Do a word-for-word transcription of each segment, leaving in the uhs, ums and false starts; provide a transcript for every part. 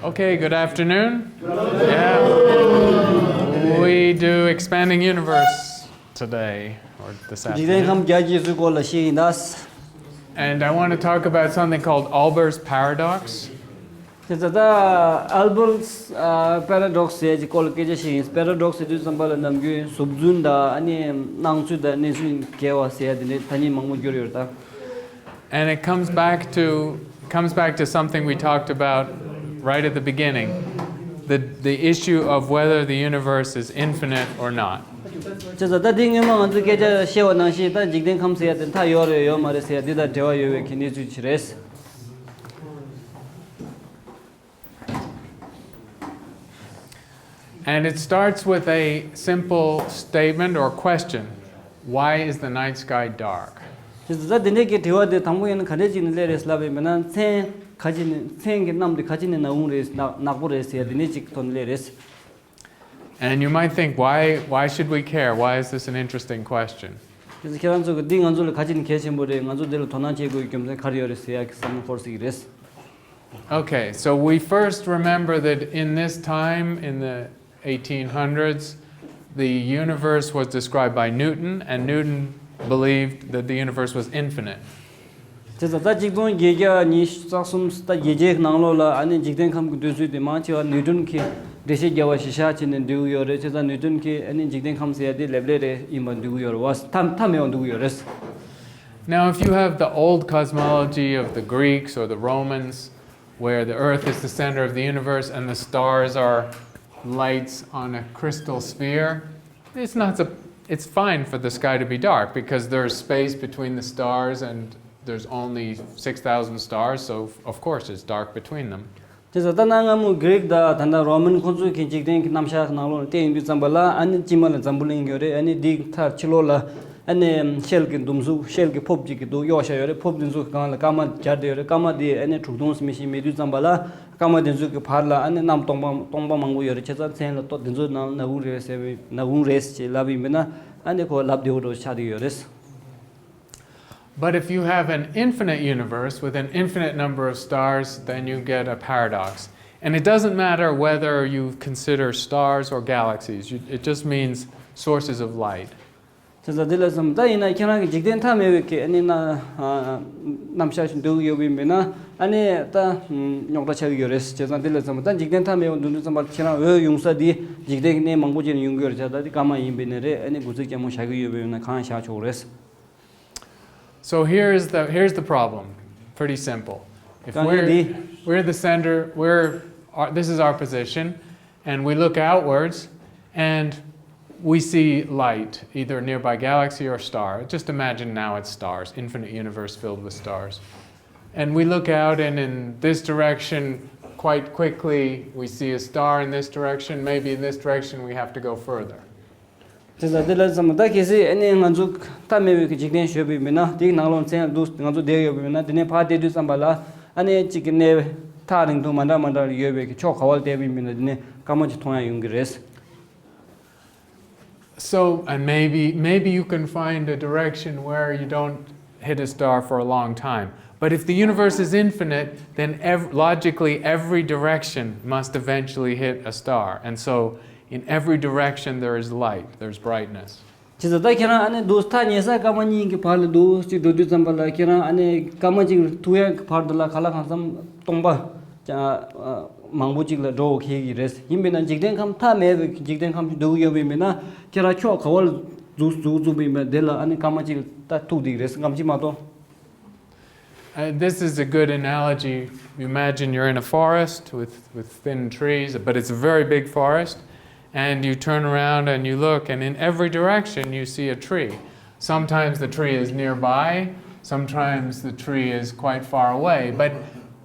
Okay, good afternoon. Yeah. We do Expanding Universe today, or this འཇིག་རྟེན་afternoon. ཁམས་བརྒྱ་བརྒྱད་ཅུའི་སྐོར་ལ་བཤད་ཡིན་ད། And I want to talk about something called Olber's paradox. དེ་ད་ལྟ་Olber's paradox ཟེར་གྱི་སྐོར་ལ་སྐད་ཆ་བཤད་ཡིན། Paradox ཟེར་དུས་ཙམ་པ་ལ་ནམ་རྒྱུན་ཟུག་རྫུན་དང་ཨ་ནི་སྣང་ཚུལ་དང་གནས་ཚུལ་འགལ་བ་ཟེར་ཡ་དེ་འདྲའི་ཐ་སྙད་མང་པོ་བསྒྱུར་ཡོད་རེད་ད། And it comes back to comes back to something we talked about right at the beginning, the the issue of whether the universe is infinite or not. བྱས་ཙང་ད་འདི་སྔོན་མ་ང་ཚོས་སྐད་ཆ་བཤད་པ་ནང་བཞིན་ད་འཇིག་རྟེན་ཁམས་ཟེར་ཡ་དེ་མཐའ་ཡོད་རེད་ཡོད་མ་རེད་ཟེར་ཡ་འདི་དང་འབྲེལ་བ་ཡོད་པའི་གི་གནས་ཚུལ་ཅིག་རེད། And it starts with a simple statement or question. Why is the night sky dark? དེ་ཚོ་ད་དེ་འདྲའི་གི་དྲི་བ་དེ་དང་པོ་ཡིན་ན་ག་འདྲས་ཅིག་ནས་སླེབས་རེད་ལབ་པ་ཡིན་ན། མཚན་ག་ཅི་ནས། མཚན་གྱི་གནམ་དེ་ག་ཅི་ནས་ནག་འོང་རེད། ནག་ནག་པོ་རེད་ཟེར་ཡ་དེ་འདྲས་ཅིག་ཐོག་ནས་སླེབས་རེད། And you might think, why, why should we care? Why is this an interesting question? དེ་ཚོ་ཁྱེད་རང་ཚོ་གི་འདི་ང་ཚོ་ལ་ག་ཅི་ནས་གལ་ཆེན་པོ་རེད། ང་ཚོ་འདི་ལ་དོ་སྣང་བྱེད་དགོས་ཀྱི་རྒྱུ་མཚན་ག་རེ་ཡོད་རེད་ཟེར་ཡ་གི་བསམ་བློ་འཁོར་སྲིད་ཀྱི་རེད། Okay, so we first remember that in this time, in the eighteen hundreds, the universe was described by Newton, and Newton believed that the universe was infinite. དེ་ཚོ་ད་གཅིག་སྟོང་བརྒྱད་བརྒྱ་ཉི་ཤུ་རྩ་གསུམ་ད་བརྒྱད་བརྒྱའི་ནང་ལོགས་ལ་ཨ་ནི་འཇིག་རྟེན་ཁམས་ཀྱི་འདོད་ཚུལ་དེ་མང་ཆེ་བ་ནིའུ་ཏུན་གྱིས་འགྲེལ་བཤད་རྒྱབ་པ་གཞི་བཞག་བྱས་ནས་འདོད་ཀྱི་ཡོད་རེད། བྱས་ཙང་ནིའུ་ཏུན་གྱིས་ཨ་ནི་འཇིག་རྟེན་ཁམས་ཟེར་ཡ་དེ་ལེབ་ལེབ་རེད་ཡིན་པ་འདོད་ཀྱི་ཡོད་རེད་བ། མཐའ་མཐའ་མེད་པ་འདོད་ཀྱི་ཡོད་རེད། Now, if you have the old cosmology of the Greeks or the Romans, where the earth is the center of the universe and the stars are lights on a crystal sphere, it's not sup- it's fine for the sky to be dark because there's space between the stars and there's only six thousand stars, so of course it's dark between them. དེ་ཚོ་ད་གནའ་སྔ་མོ་གྷི་རིག་དང་ད་ལྟ་རོ་མན་ཁོང་ཚོའི་གི་འཇིག་རྟེན་གྱི་རྣམ་གཞག་གི་ནང་ལོགས་ལ་བལྟས་ཡོང་དུས་ཙམ་པ་ལ་ཨ་ནི་དཀྱིལ་མ་ལ་འཛམ་བུ་གླིང་ཡོད་རེད། ཨ་ནི་འདིའི་མཐའ་ཕྱི་ལོགས་ལ་ཨ་ནི་ཤེལ་གྱི་ཟླུམ་གཟུགས་ཤེལ་གྱི་ཕོརཔ་ཅིག་གི་འདུག་གཡོག་བཞག་ཡོད་རེད། ཕོརཔ་དེ་ཚོ་གི་སྒང་ལ་སྐར་མ་སྦྱར་བསྡད་ཡོད་རེད། སྐར་མ་དེ་ཨ་ནི་དྲུག་སྟོང་ཙམ་ཞིག་མེད་དུས་ཙམ་པ་ལ་སྐར་མ་དེ་ཚོ་གི་བར་ལ་ཨ་ནི་གནམ་སྟོང་པ་སྟོང་པ་མང་པོ་ཡོད་རེད། བྱས་ཙང་མཚན་ལ་ལྟོ་དེ་ཚོའི་ནང་ནག་ཁུང་རེད་ཟེར་བའི་ནག་ཁུང་རེད་ཅེས་ལབ་ཡིན་པས་ན་ཨ་ནི་ཁོ་ལབ་བདེ་བོ་འདྲ་ཆགས་བསྡད་ཡོད་རེད། But if you have an infinite universe with an infinite number of stars, then you get a paradox. And it doesn't matter whether you consider stars or galaxies, you, it just means sources of light. དེ་ཚོ་དེ་ལ་བསམ་ད་ཡིན་ན་ཁྱེད་རང་གི་འཇིག་རྟེན་མཐའ་མེད་པའི་གི་ཨ་ནི་ན་རྣམ་གཞག་ཞིག་འདོད་ཀྱི་ཡོད་པ་ཡིན་པས་ན་ཨ་ནི་ད་རྙོག་དྲ་ཆགས་ཀྱི་ཡོད་རེད། བྱས་ཙང་དེ་ལ་བསམ་ད་འཇིག་རྟེན་མཐའ་མེད་པ་འདོད་དུས་ཙམ་པར་ཁྱེད་རང་འོད་ཡོང་ས་དེ་འཇིག་རྟེན་གྱི་གནས་མང་པོ་ཅིག་ནས་ཡོང་གི་ཡོད་རེད། བྱས་ཙང་དེ་སྐར་མ་ཡིན་པས་ན་རེད། ཨ་ནི་དགུ་ཚིགས་རྒྱ་མོ་བཞག་གི་ཡོད་པ་ཡིན་ན་གང་བཞག་ཆོག་རེད། So here's the here's the problem. Pretty simple. If དཀའ་ངལ་འདི། We're we're the center, we're our, this is our position, and we look outwards, and we see light, either a nearby galaxy or star. Just imagine now it's stars, infinite universe filled with stars. And we look out, and in this direction, quite quickly, we see a star in this direction. Maybe in this direction, we have to go further. དེ་ཚོ་དེ་ལ་བསམ་ད་གལ་སྲིད་ཨ་ནི་ང་ཚོ་མཐའ་མེད་པའི་གི་འཇིག་རྟེན་ཞོད་པའི་མིན་ན་དེའི་ནང་ལོགས་མཚན་འདུག་ང་ཚོ་བསྡད་ཡོད་པའི་མིན་ན་དེ་ནས་ཕར་བལྟས་དུས་ཙམ་པ་ལ་ཨ་ནི་གཅིག་གི་གནས་ཐག་རིང་ཐུང་མ་འདྲ་མ་འདྲ་ཡོད་པའི་གི་ཕྱོགས་ག་བ་ལ་བལྟས་པའི་མིན་ན་དེ་ནས་སྐར་མ་གཅིག་མཐོང་ཡ་ཡོང་གི་རེད། So, and maybe maybe you can find a direction where you don't hit a star for a long time. But if the universe is infinite, then ev- logically every direction must eventually hit a star. And so, in every direction, there is light, there's brightness. བྱས་ཙང་ད་ཁྱེད་རང་ཨ་ནི་འདུག་མཐའ་ཉེ་ས་སྐར་མ་གཉིས་ཀྱི་བར་ལ་འདུག་ཅིག་འགྲོ་དུས་ཙམ་པ་ལ་ཁྱེད་རང་ཨ་ནི་སྐར་མ་གཅིག་ཐུག་ཡག་གི་བར་དུ་ལ་ག་ལ་གང་འཚམ་སྟོང་པ་ཅ- ཨ་མང་པོ་ཅིག་ལ་འགྲོ་འོ་ཁེལ་གྱི་རེད། ཡིན་པས་ན་འཇིག་རྟེན་ཁམས་མཐའ་མེད་པའི་འཇིག་རྟེན་ཁམས་ཤིག་འདུག་ཡོད་པ་ཡིན་པས་ན་ཁྱེད་རང་ཕྱོགས་ག་བ་ལ་འཛུགས་འཛུགས་འཛུགས་པ་ཡིན་པས་དེ་ལ་ཨ་ནི་སྐར་མ་གཅིག་ད་ཐུག་བསྡད་ཀྱི་རེད། སྐར་མ་གཅིག་མ་གཏོགས། Uh, this is a good analogy. You imagine you're in a forest with, with thin trees, but it's a very big forest. And you turn around and you look, and in every direction you see a tree. Sometimes the tree is nearby, sometimes the tree is quite far away, but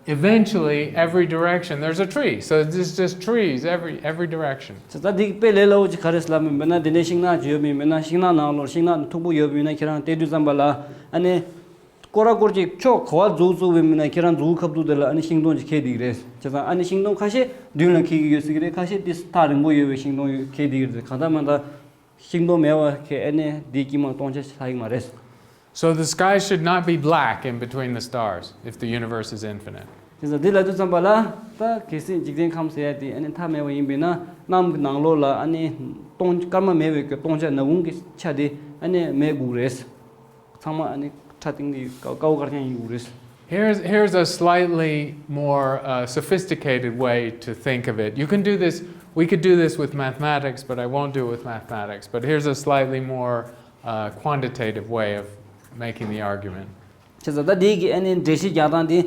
eventually every direction there's a tree. So it's just trees every, every direction. ད་འདི་དཔེ་ལས་སླ་བོ་ཅིག་ག་རེ་ལབ་མིན་པས་ན་དེ་ནས་ཤིང་ནགས་ཅིག་ཡོད་མིན་པས་ན་ཤིང་ནགས་ནང་ལོགས་ཤིང་ནགས་མཐུག་པོ་ཡོད་པ་ཡིན་ན་ཁྱེད་རང་བལྟས་དུས་ཙམ་པ་ལ་ཨ་ནི། སྐོར་ར་སྐོར་གྱི་ཕྱོགས་ག་བ་འཛུགས་བཙུགས་པའི་མིན་ན་ཁྱེད་རང་འཛུགས་ཁབ་འདུག་དེ་ལ་ཨ་ནི་ཤིང་སྡོང་ཅིག་ཁེལ་བསྡད་ཀྱི་རེད། བྱས་ཙང་ཨ་ནི་ཤིང་སྡོང་ཁ་ཤས་མདུན་ལ་ཁེལ་གྱི་ཡོད་སྲིད་ཀྱི་རེད། ཁ་ཤས་དེ་ཐག་རིང་པོ་ཡོད་པའི་ཤིང་སྡོང་ཡོད་ཁེལ་བསྡད་ཀྱི་རེད། གང་ལྟར་མ་ལྟར་ཤིང་སྡོང་མེད་པ་ཁེ་ཨ་ནི་དེའི་དཀྱིལ་མ་སྟོང་ཆ་ལྷག་གི་མ་རེད། So the sky should not be black in between the stars if the universe is infinite. དེ་ཙང་འདི་ལབ་དུས་ཙམ་པ་ལ་ད་གལ་སྲིད་འཇིག་རྟེན་ཁམས་ཟེར་ཡ་དེ་ཨ་ནི་མཐའ་མེད་པ་ཡིན་པས་ན་གནམ་གྱི་ནང་ལོགས་ལ་ཨ་ནི་སྟོང་སྐར་མ་མེད་པའི་གི་སྟོང་ཆ་ནག་ཁུང་གི་ཆ་དེ་ཨ་ནི་མེད་དགོས་རེད། ཚང་མ་ཨ་ནི་ཁྲ་ཐིང་གི་ཀའུ་ཀའུ་དཀར་རྐྱང་ཡིན་དགོས་རེད། Here's, here's a slightly more uh, sophisticated way to think of it. You can do this, we could do this with mathematics, but I won't do it with mathematics. But here's a slightly more uh, quantitative way of making the argument. བྱས་ཙང་ད་འདི་གི་ཨ་ནི་འགྲེལ་བཤད་རྒྱག་སྟངས་འདི་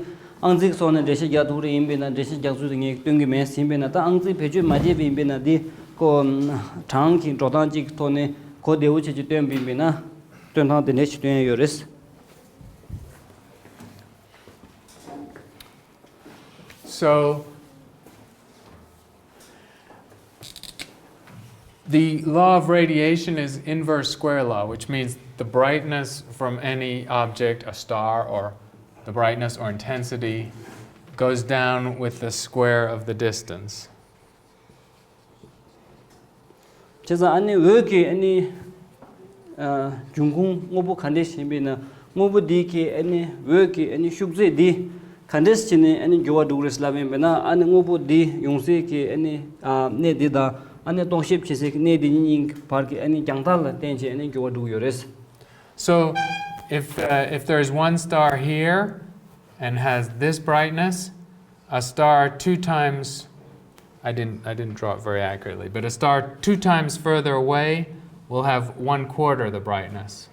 ཨང་རྩིས་ཀྱི་ཐོག་ནས་འགྲེལ་བཤད་རྒྱག་ཐུབ་རེད། ཡིན་པས་ན་འགྲེལ་བཤད་རྒྱག་ཚུལ་དེ་ངས་སྟོན་གྱི་མེད། ཡིན་པས་ན་ད་ཨང་རྩིས་བེད་སྤྱོད་མ་བྱས་པ་ཡིན་པས་ན་འདི་ཀོ་གྲངས་ཀྱི་འགྲོ་སྟངས་གཅིག་གི་ཐོག་ནས་གོ་བདེ་བོ་བྱས་ཀྱི་སྟོན་པ་ཡིན་པས་ན་སྟོན་སྟངས་དེ་འདྲ་ཞིག་སྟོན་ཡ་ཡོད་རེད། So the law of radiation is inverse square law, which means the brightness from any object, a star, or the brightness or intensity goes down with the square of the distance. བྱས་ཙང་ཨ་ནི་འོད་ཀྱི་ཨ་ནི་འབྱུང་ཁུངས་དངོས་པོ་ག་འདྲས་ཡིན་པས་ན་དངོས་པོ་འདི་གི་ཨ་ནི་འོད་ཀྱི་ཨ་ནི་ཤུགས་ཚད་འདི་ག་འདྲས་བྱས་ནས་ཨ་ནི་འགྱུར་བ་འགྲོ་གི་རེད་ལབ་ཡིན་པས་ན་ཨ་ནི་དངོས་པོ་འདི་ཡོང་སའི་གི་ཨ་ནི་གནས་འདི་དང་ཨ་ནི་རྟོག་ཞིབ་བྱེད་སའི་གི་གནས་འདི་གཉིས་གཉིས་ཀྱི་བར་གྱི་ཨ་ནི་རྒྱང་ཐག་ལ་བརྟེན་བྱས་ཨ་ནི་འགྱུར་བ་འགྲོ་གི་ཡོད་རེད། So if uh, if there is one star here and has this brightness, a star two times, I didn't, I didn't draw it very accurately, but a star two times further away will have one quarter the brightness.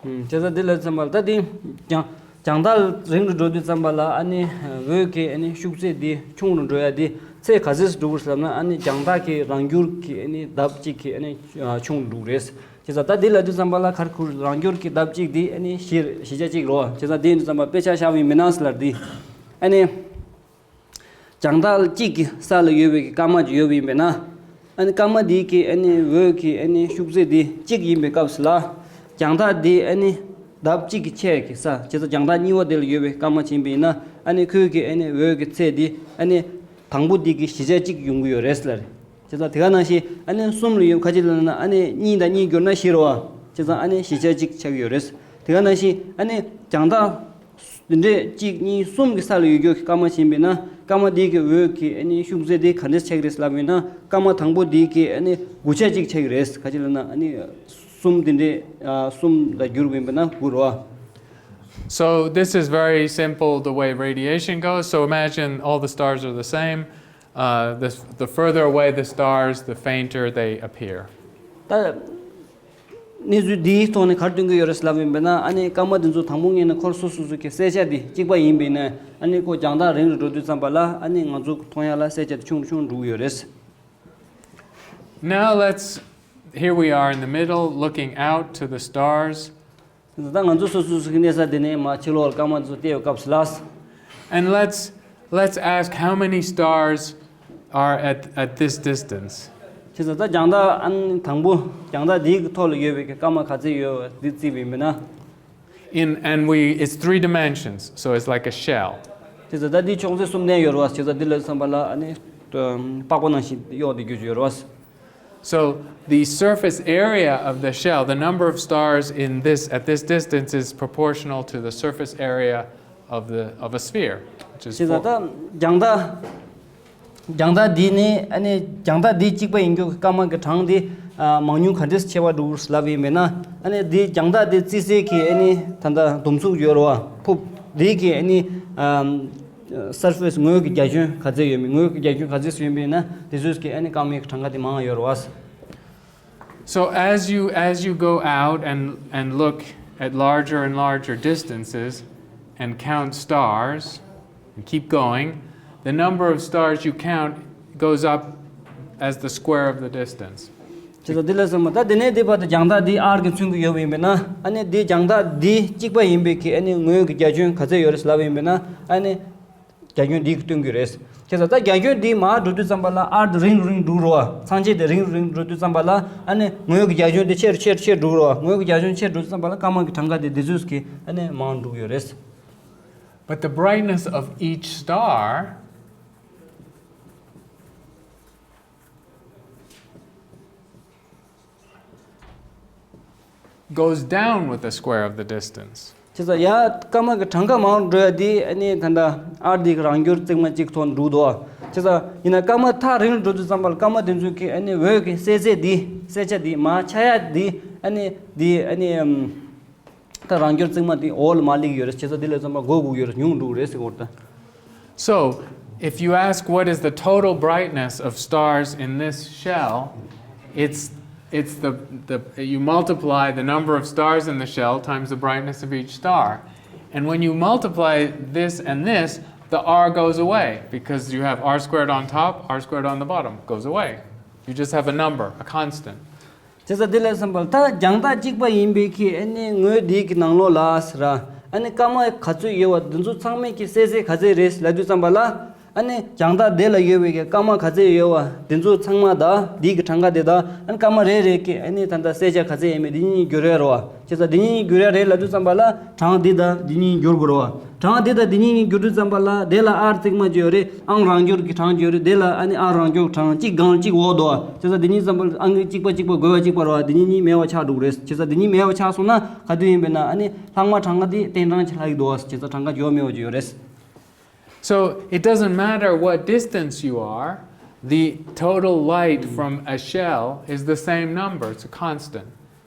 བྱས་ཙང་འདི་ལ་ཙམ་པ་ལ་ད་འདི་རྒྱང་རྒྱང་ཐག་རིང་རུ་འགྲོ་དུས་ཙམ་པ་ལ་ཨ་ནི་འོད་ཀྱི་ཨ་ནི་ཤུགས་ཚད་འདི་ཆུང་རུ་འགྲོ་ཡ་འདི་ཚད་ག་ཚོད་འགྲོ་དགོས་ཟེར་ན་ཨ་ནི་རྒྱང་ཐག་གི་རང་འགྱུར་གྱི་ཨ་ནི་ལྡབ་གཅིག་གི་ཨ་ནི་ཆུང་རུ་འགྲོ་རེད། བྱས་ཙང་ད་འདི་ལ་དུས་ཙམ་པ་ལ་ཁར་ཁུར་རང་འགྱུར་གྱི་ལྡབ་གཅིག་འདི་ཨ་ནི་གཞི་གཞི་ཆ་གཅིག་རོ། བྱས་ཙང་འདི་ཡིན་དུས་ཙམ་པ་དཔེ་ཆ་བཞག་པའི་མི་སྣང་ཟེར་ལ་འདི་ཨ་ནི་རྒྱང་ཐག་གཅིག་གི་ས་ལ་ཡོད་པའི་སྐར་མ་ཅིག་ཡོད་པ་ཡིན་པས་ན་ཨ་ནི་སྐར་མ་འདི་གི་ཨ་ནི་འོད་ཀྱི་ཨ་ནི་ཤུགས་ཚད་འདི་གཅིག་ཡིན་པའི་སྐབས་སུ་ལ་རྒྱང་ཐག་འདི་ཨ་ནི་ལྡབ་གཅིག་གི་ཆེ་གི་ས་བྱས་ཙང་རྒྱང་ཐག་གཉིས་པ་དེ་ལ་ཡོད་པའི་སྐར་མ་ཅིག་ཡིན་པས་ན་ཨ་ནི་ཁོའི་གི་ཨ་ནི་འོད་ཀྱི་ཚད་འདི་ཨ་ནི་དང་པོ་འདི་གི་བཞི་ཆ་གཅིག་ཡོང་གི་ཡོད་རེད་ཟེར་ལ་རེད། བྱས་ཙང་དེ་ག་ནང་བཞིན་ཨ་ནི་གསུམ་ལ་ཡོད་ཁ་ཅིག་ལ་ན་ཨ་ནི་གཉིས་དང་གཉིས་བསྒྱུར་ན་བཞི་རེད་བ། བྱས་ཙང་ཨ་ནི་བཞི་ཆ་གཅིག་ཆགས་ཀྱི་ཡོད་རེད། དེ་ག་ནང་བཞིན་ཨ་ནི་རྒྱང་ཐག་འདི་འདྲས་གཅིག་གཉིས་གསུམ་གྱི་ས་ལ་ཡོད་རྒྱུ་གི་སྐར་མ་ཡིན་པས་ན་སྐར་མ་འདི་གི་འོད་ཀྱི་ཨ་ནི་ཤུགས་ཚད་དེ་ག་འདྲས་ཆགས་ཀྱི་རེད་ལབ་ཡིན་ན་སྐར་མ་དང་པོ་འདི་གི་ཨ་ནི་དགུ་ཆ་གཅིག་ཆགས་ཀྱི་རེད། ཁ་ཅིག་ལ་ན་ཨ་ནི་གསུམ་འདི་འདྲས་ཨ་གསུམ་ལ་བསྒྱུར་བ་ཡིན་པས་ན་དགུ་རེད་བ། So this is very simple the way radiation goes. So imagine all the stars are the same. Uh, the, the further away the stars, the fainter they appear. ད་གནས་ཚུལ་འདིའི་ཐོག་ནས་ག་རེ་སྟོན་གྱི་ཡོད་རེད་ལབ་ཡིན་པས་ན་ཨ་ནི་སྐར་མ་འདི་ཚོ་དང་པོ་ངོས་ནས་ཁོ་རང་སོ་སོ་སོ་གི་གསལ་ཆ་འདི་གཅིག་པ་ཡིན་པས་ན་ཨ་ནི་ཁོ་རྒྱང་ཐག་རིང་རུ་འགྲོ་དུས་ཙམ་པ་ལ་ཨ་ནི་ང་ཚོ་མཐོང་ཡ་ལ་གསལ་ཆ་དེ་ཆུང་རུ་ཆུང་རུ་འགྲོ་གི་ཡོད་རེད། Now let's, here we are in the middle, looking out to the stars. ད་ང་ཚོ་སོ་སོ་སོ་གི་གནས་ས་དེ་ནས་མར་ཕྱི་ལོགས་ལ་སྐར་མ་དེ་ཚོ་བལྟས་པའི་སྐབས་སུ་ལ། And let's, let's ask how many stars are at, at this distance. བྱས་ཙང་ད་རྒྱང་ཐག་ཨ་ནི་དང་པོ་རྒྱང་ཐག་འདིའི་ཐོག་ལ་ཡོད་པའི་སྐར་མ་ག་ཚོད་ཡོད་འདི་རྩིས་པ་ཡིན་པས་ན། In, and we, it's three dimensions, so it's like a shell. བྱས་ཙང་ད་འདི་ཕྱོགས་ཚད་གསུམ་ལྡན་ཡོད་རེད་བ། བྱས་ཙང་འདི་ལ་བསམ་པ་ལ་ཨ་ནི་པགས་པ་ནང་བཞིན་གཡོགས་ཏེ་རྒྱུ་ཅིག་ཡོད་རེད་བ། So the surface area of the shell, the number of stars in this, at this distance is proportional to the surface area of the, of a sphere, which is བྱས་ཙང་four. ད་རྒྱང་ཐག་རྒྱང་ཐག་འདི་ནི་ཨ་ནི་རྒྱང་ཐག་འདི་གཅིག་པ་ཡིན་རྒྱུ་གི་སྐར་མ་གི་གྲངས་འདི་ཨ་མང་ཉུང་ག་འདྲས་ཆེ་བ་འགྲོ་གི་ལབ་ཡིན་པས་ན་ཨ་ནི་འདི་རྒྱང་ཐག་འདི་བརྩི་སའི་གི་ཨ་ནི་ད་ལྟ་འདུམ་ཚུགས་ཡོད་རེད་བ། ཕུབ་འདི་གི་ཨ་ནི་ཨ་surface ངོས་ཀྱི་རྒྱ་ཁྱོན་ག་ཚད་ཡོད་མེད། ངོས་ཀྱི་རྒྱ་ཁྱོན་ག་ཚད་ཡོད་མེད་ན་དེ་ཚོས་ཀྱི་ཨ་ནི་སྐར་མའི་གྲངས་ཀ་དེ་མང་ཡོད་རེད་བ། So as you, as you go out and, and look at larger and larger distances and count stars and keep going, the number of stars you count goes up as the square of the distance. བྱས་ཙང་འདི་ལ་བསམ་པ་ད་འདི་ནས་འདི་བར་དུ་རྒྱང་ཐག་འདི་R གིས་མཚོན་གྱི་ཡོད་པ་ཡིན་པས་ན་ཨ་ནི་འདི་རྒྱང་ཐག་འདི་གཅིག་པ་ཡིན་པའི་གི་ཨ་ནི་ངོས་ཀྱི་རྒྱ་ཁྱོན་ག་ཚད་ཡོད་རེད་ལབ་པ་ཡིན་པས་ན་ཨ་ནི་རྒྱ་ཁྱོན་འདི་གིས་སྟོན་གྱི་རེད། བྱས་ཙང་ད་རྒྱ་ཁྱོན་འདི་མར་འགྲོ་དུས་ཙམ་པ་ལ་R འདི་རིང་རུ་རིང་འགྲོ་རོ། ཚང་ཆེ་དེ་རིང་རུ་རིང་འགྲོ་དུས་ཙམ་པ་ལ་ཨ་ནི་ངོས་ཀྱི་རྒྱ་ཁྱོན་དེ་ཆེ་རུ་ཆེ་རུ་ཆེ་རུ་འགྲོ་རོ། ངོས་ཀྱི་རྒྱ་ཁྱོན་ཆེ་རུ་འགྲོ་དུས་ཙམ་པ་ལ་སྐར་མ་གི་གྲངས་ཀ་དེ་འདི་ཚོས་ཀྱི་ཨ་ནི་མང་རུ་འགྲོ་གི་ཡོད་རེད། But the brightness of each star goes down with the square of the distance. བྱས་ཙང་ཡ་སྐར་མ་གི་གྲངས་ཀ་མང་རུ་འགྲོ་ཡ་དེ་ཨ་ནི་ད་ལྟ་ཨར་དེ་གི་རང་འགྱུར་བརྩེགས་མ་གཅིག་ཐོག་འགྲོ་འདུག་བ། བྱས་ཙང་ཡིན་ན་སྐར་མ་ཐག་རིང་རུ་འགྲོ་དུས་ཙམ་པ་ལ་སྐར་མ་དེ་ཚོ་གི་ཨ་ནི་འོད་ཀྱི་གསལ་ཚད་དེ་གསལ་ཆ་དེ་མར་ཆག་ཡ་དེ་ཨ་ནི་དེ་ཨ་ནི་ཨམ། ད་རང་འགྱུར་བརྩེགས་མ་དེ་འོག་ལ་མར་སླེབས་ཀྱི་ཡོད་རེད། བྱས་ཙང་དེ་ལས་ཙམ་པ་འགོར་དགོས་ཀྱི་ཡོད་རེད། ཉུང་འགྲོ་གི་རེད་ཟེར་གྱི་ཡོད་རེད་ད། So, if you ask what is the total brightness of stars in this shell, it's it's the, the you multiply the number of stars in the shell times the brightness of each star. And when you multiply this and this, the r goes away because you have r squared on top, r squared on the bottom goes away. You just have a number, a constant. བྱས་ཙང་དེ་ལས་ཙམ་པ་ལ་ད་རྒྱང་ཐག་གཅིག་པ་ཡིན་པའི་ཁྱེད་ཨ་ནི་ངོས་འདི་གི་ནང་ལོགས་ལ་ཟེར་ཨ་ནི་སྐར་མ་ག་ཚོད་ཡོད་པ་འདི་ཚོ་ཚང་མའི་ཁྱེད་གསལ་ཚད་ག་ཚད་རེད་ལབ་དུས་ཙམ་པ་ལ་ཨ་ནི་རྒྱང་ཐག་དེ་ལ་ཡོད་པའི་ཁྱེད་སྐར་མ་ག་ཚད་ཡོད་པ་འདི་ཚོ་ཚང་མ་དང་འདི་གི་གྲངས་ཀ་དེ་དང་ཨ་ནི་སྐར་མ་རེ་རེ་ཁྱེད་ཨ་ནི་ད་ལྟ་གསལ་ཆ་ག་ཚད་ཡིན་མིན་འདི་གཉིས་བསྒྱུར་ཡ་རེད་བ། བྱས་ཙང་འདི་གཉིས་བསྒྱུར་ཡ་རེད་ལབ་དུས་ཙམ་པ་ལ་གྲངས་འདི་དང་འདི་གཉིས་བསྒྱུར་དགོས་རེད་བ། གྲངས་དེ་དང་དེ་གཉིས་གཉིས་བསྒྱུར་དུས་ཙམ་པ་ལ་དེ་ལ་ཨར་བརྩེགས་མ་ཅིག་ཡོད་རེད། ཨང་རང་འགྱུར་གྱི་གྲངས་ཅིག་ཡོད་རེད། དེ་ལ་ཨ་ནི་ཨར་རང་འགྱུར་གྲངས་གཅིག་སྒང་གཅིག་འོག་ཏུ་བ། བྱས་ཙང་དེ་གཉིས་ཙམ་པ་ལ་ཨང་གཅིག་པ་གཅིག་པ་བགོ་བ་གཅིག་པ་རེད་བ། དེ་གཉིས་གཉིས་མེད་པ་ཆགས་འགྲོ་གི་རེད། བྱས་ཙང་དེ་གཉིས་མེད་པ་ཆགས་སོང་ན་ག་དུས་ཡིན་པས་ན་ཨ་ནི་ལྷག་མ་གྲངས་ཀ་དེ་ཏན་གྲངས་ཅིག་ལྷག་གི་འདུག་བ། བྱས་ཙང་གྲངས་ཀ་འགྱུར་བ་མེད་པ་ཅིག་ཡོད་རེད། So it doesn't matter what distance you are, the total light from a shell is the same number, it's a constant.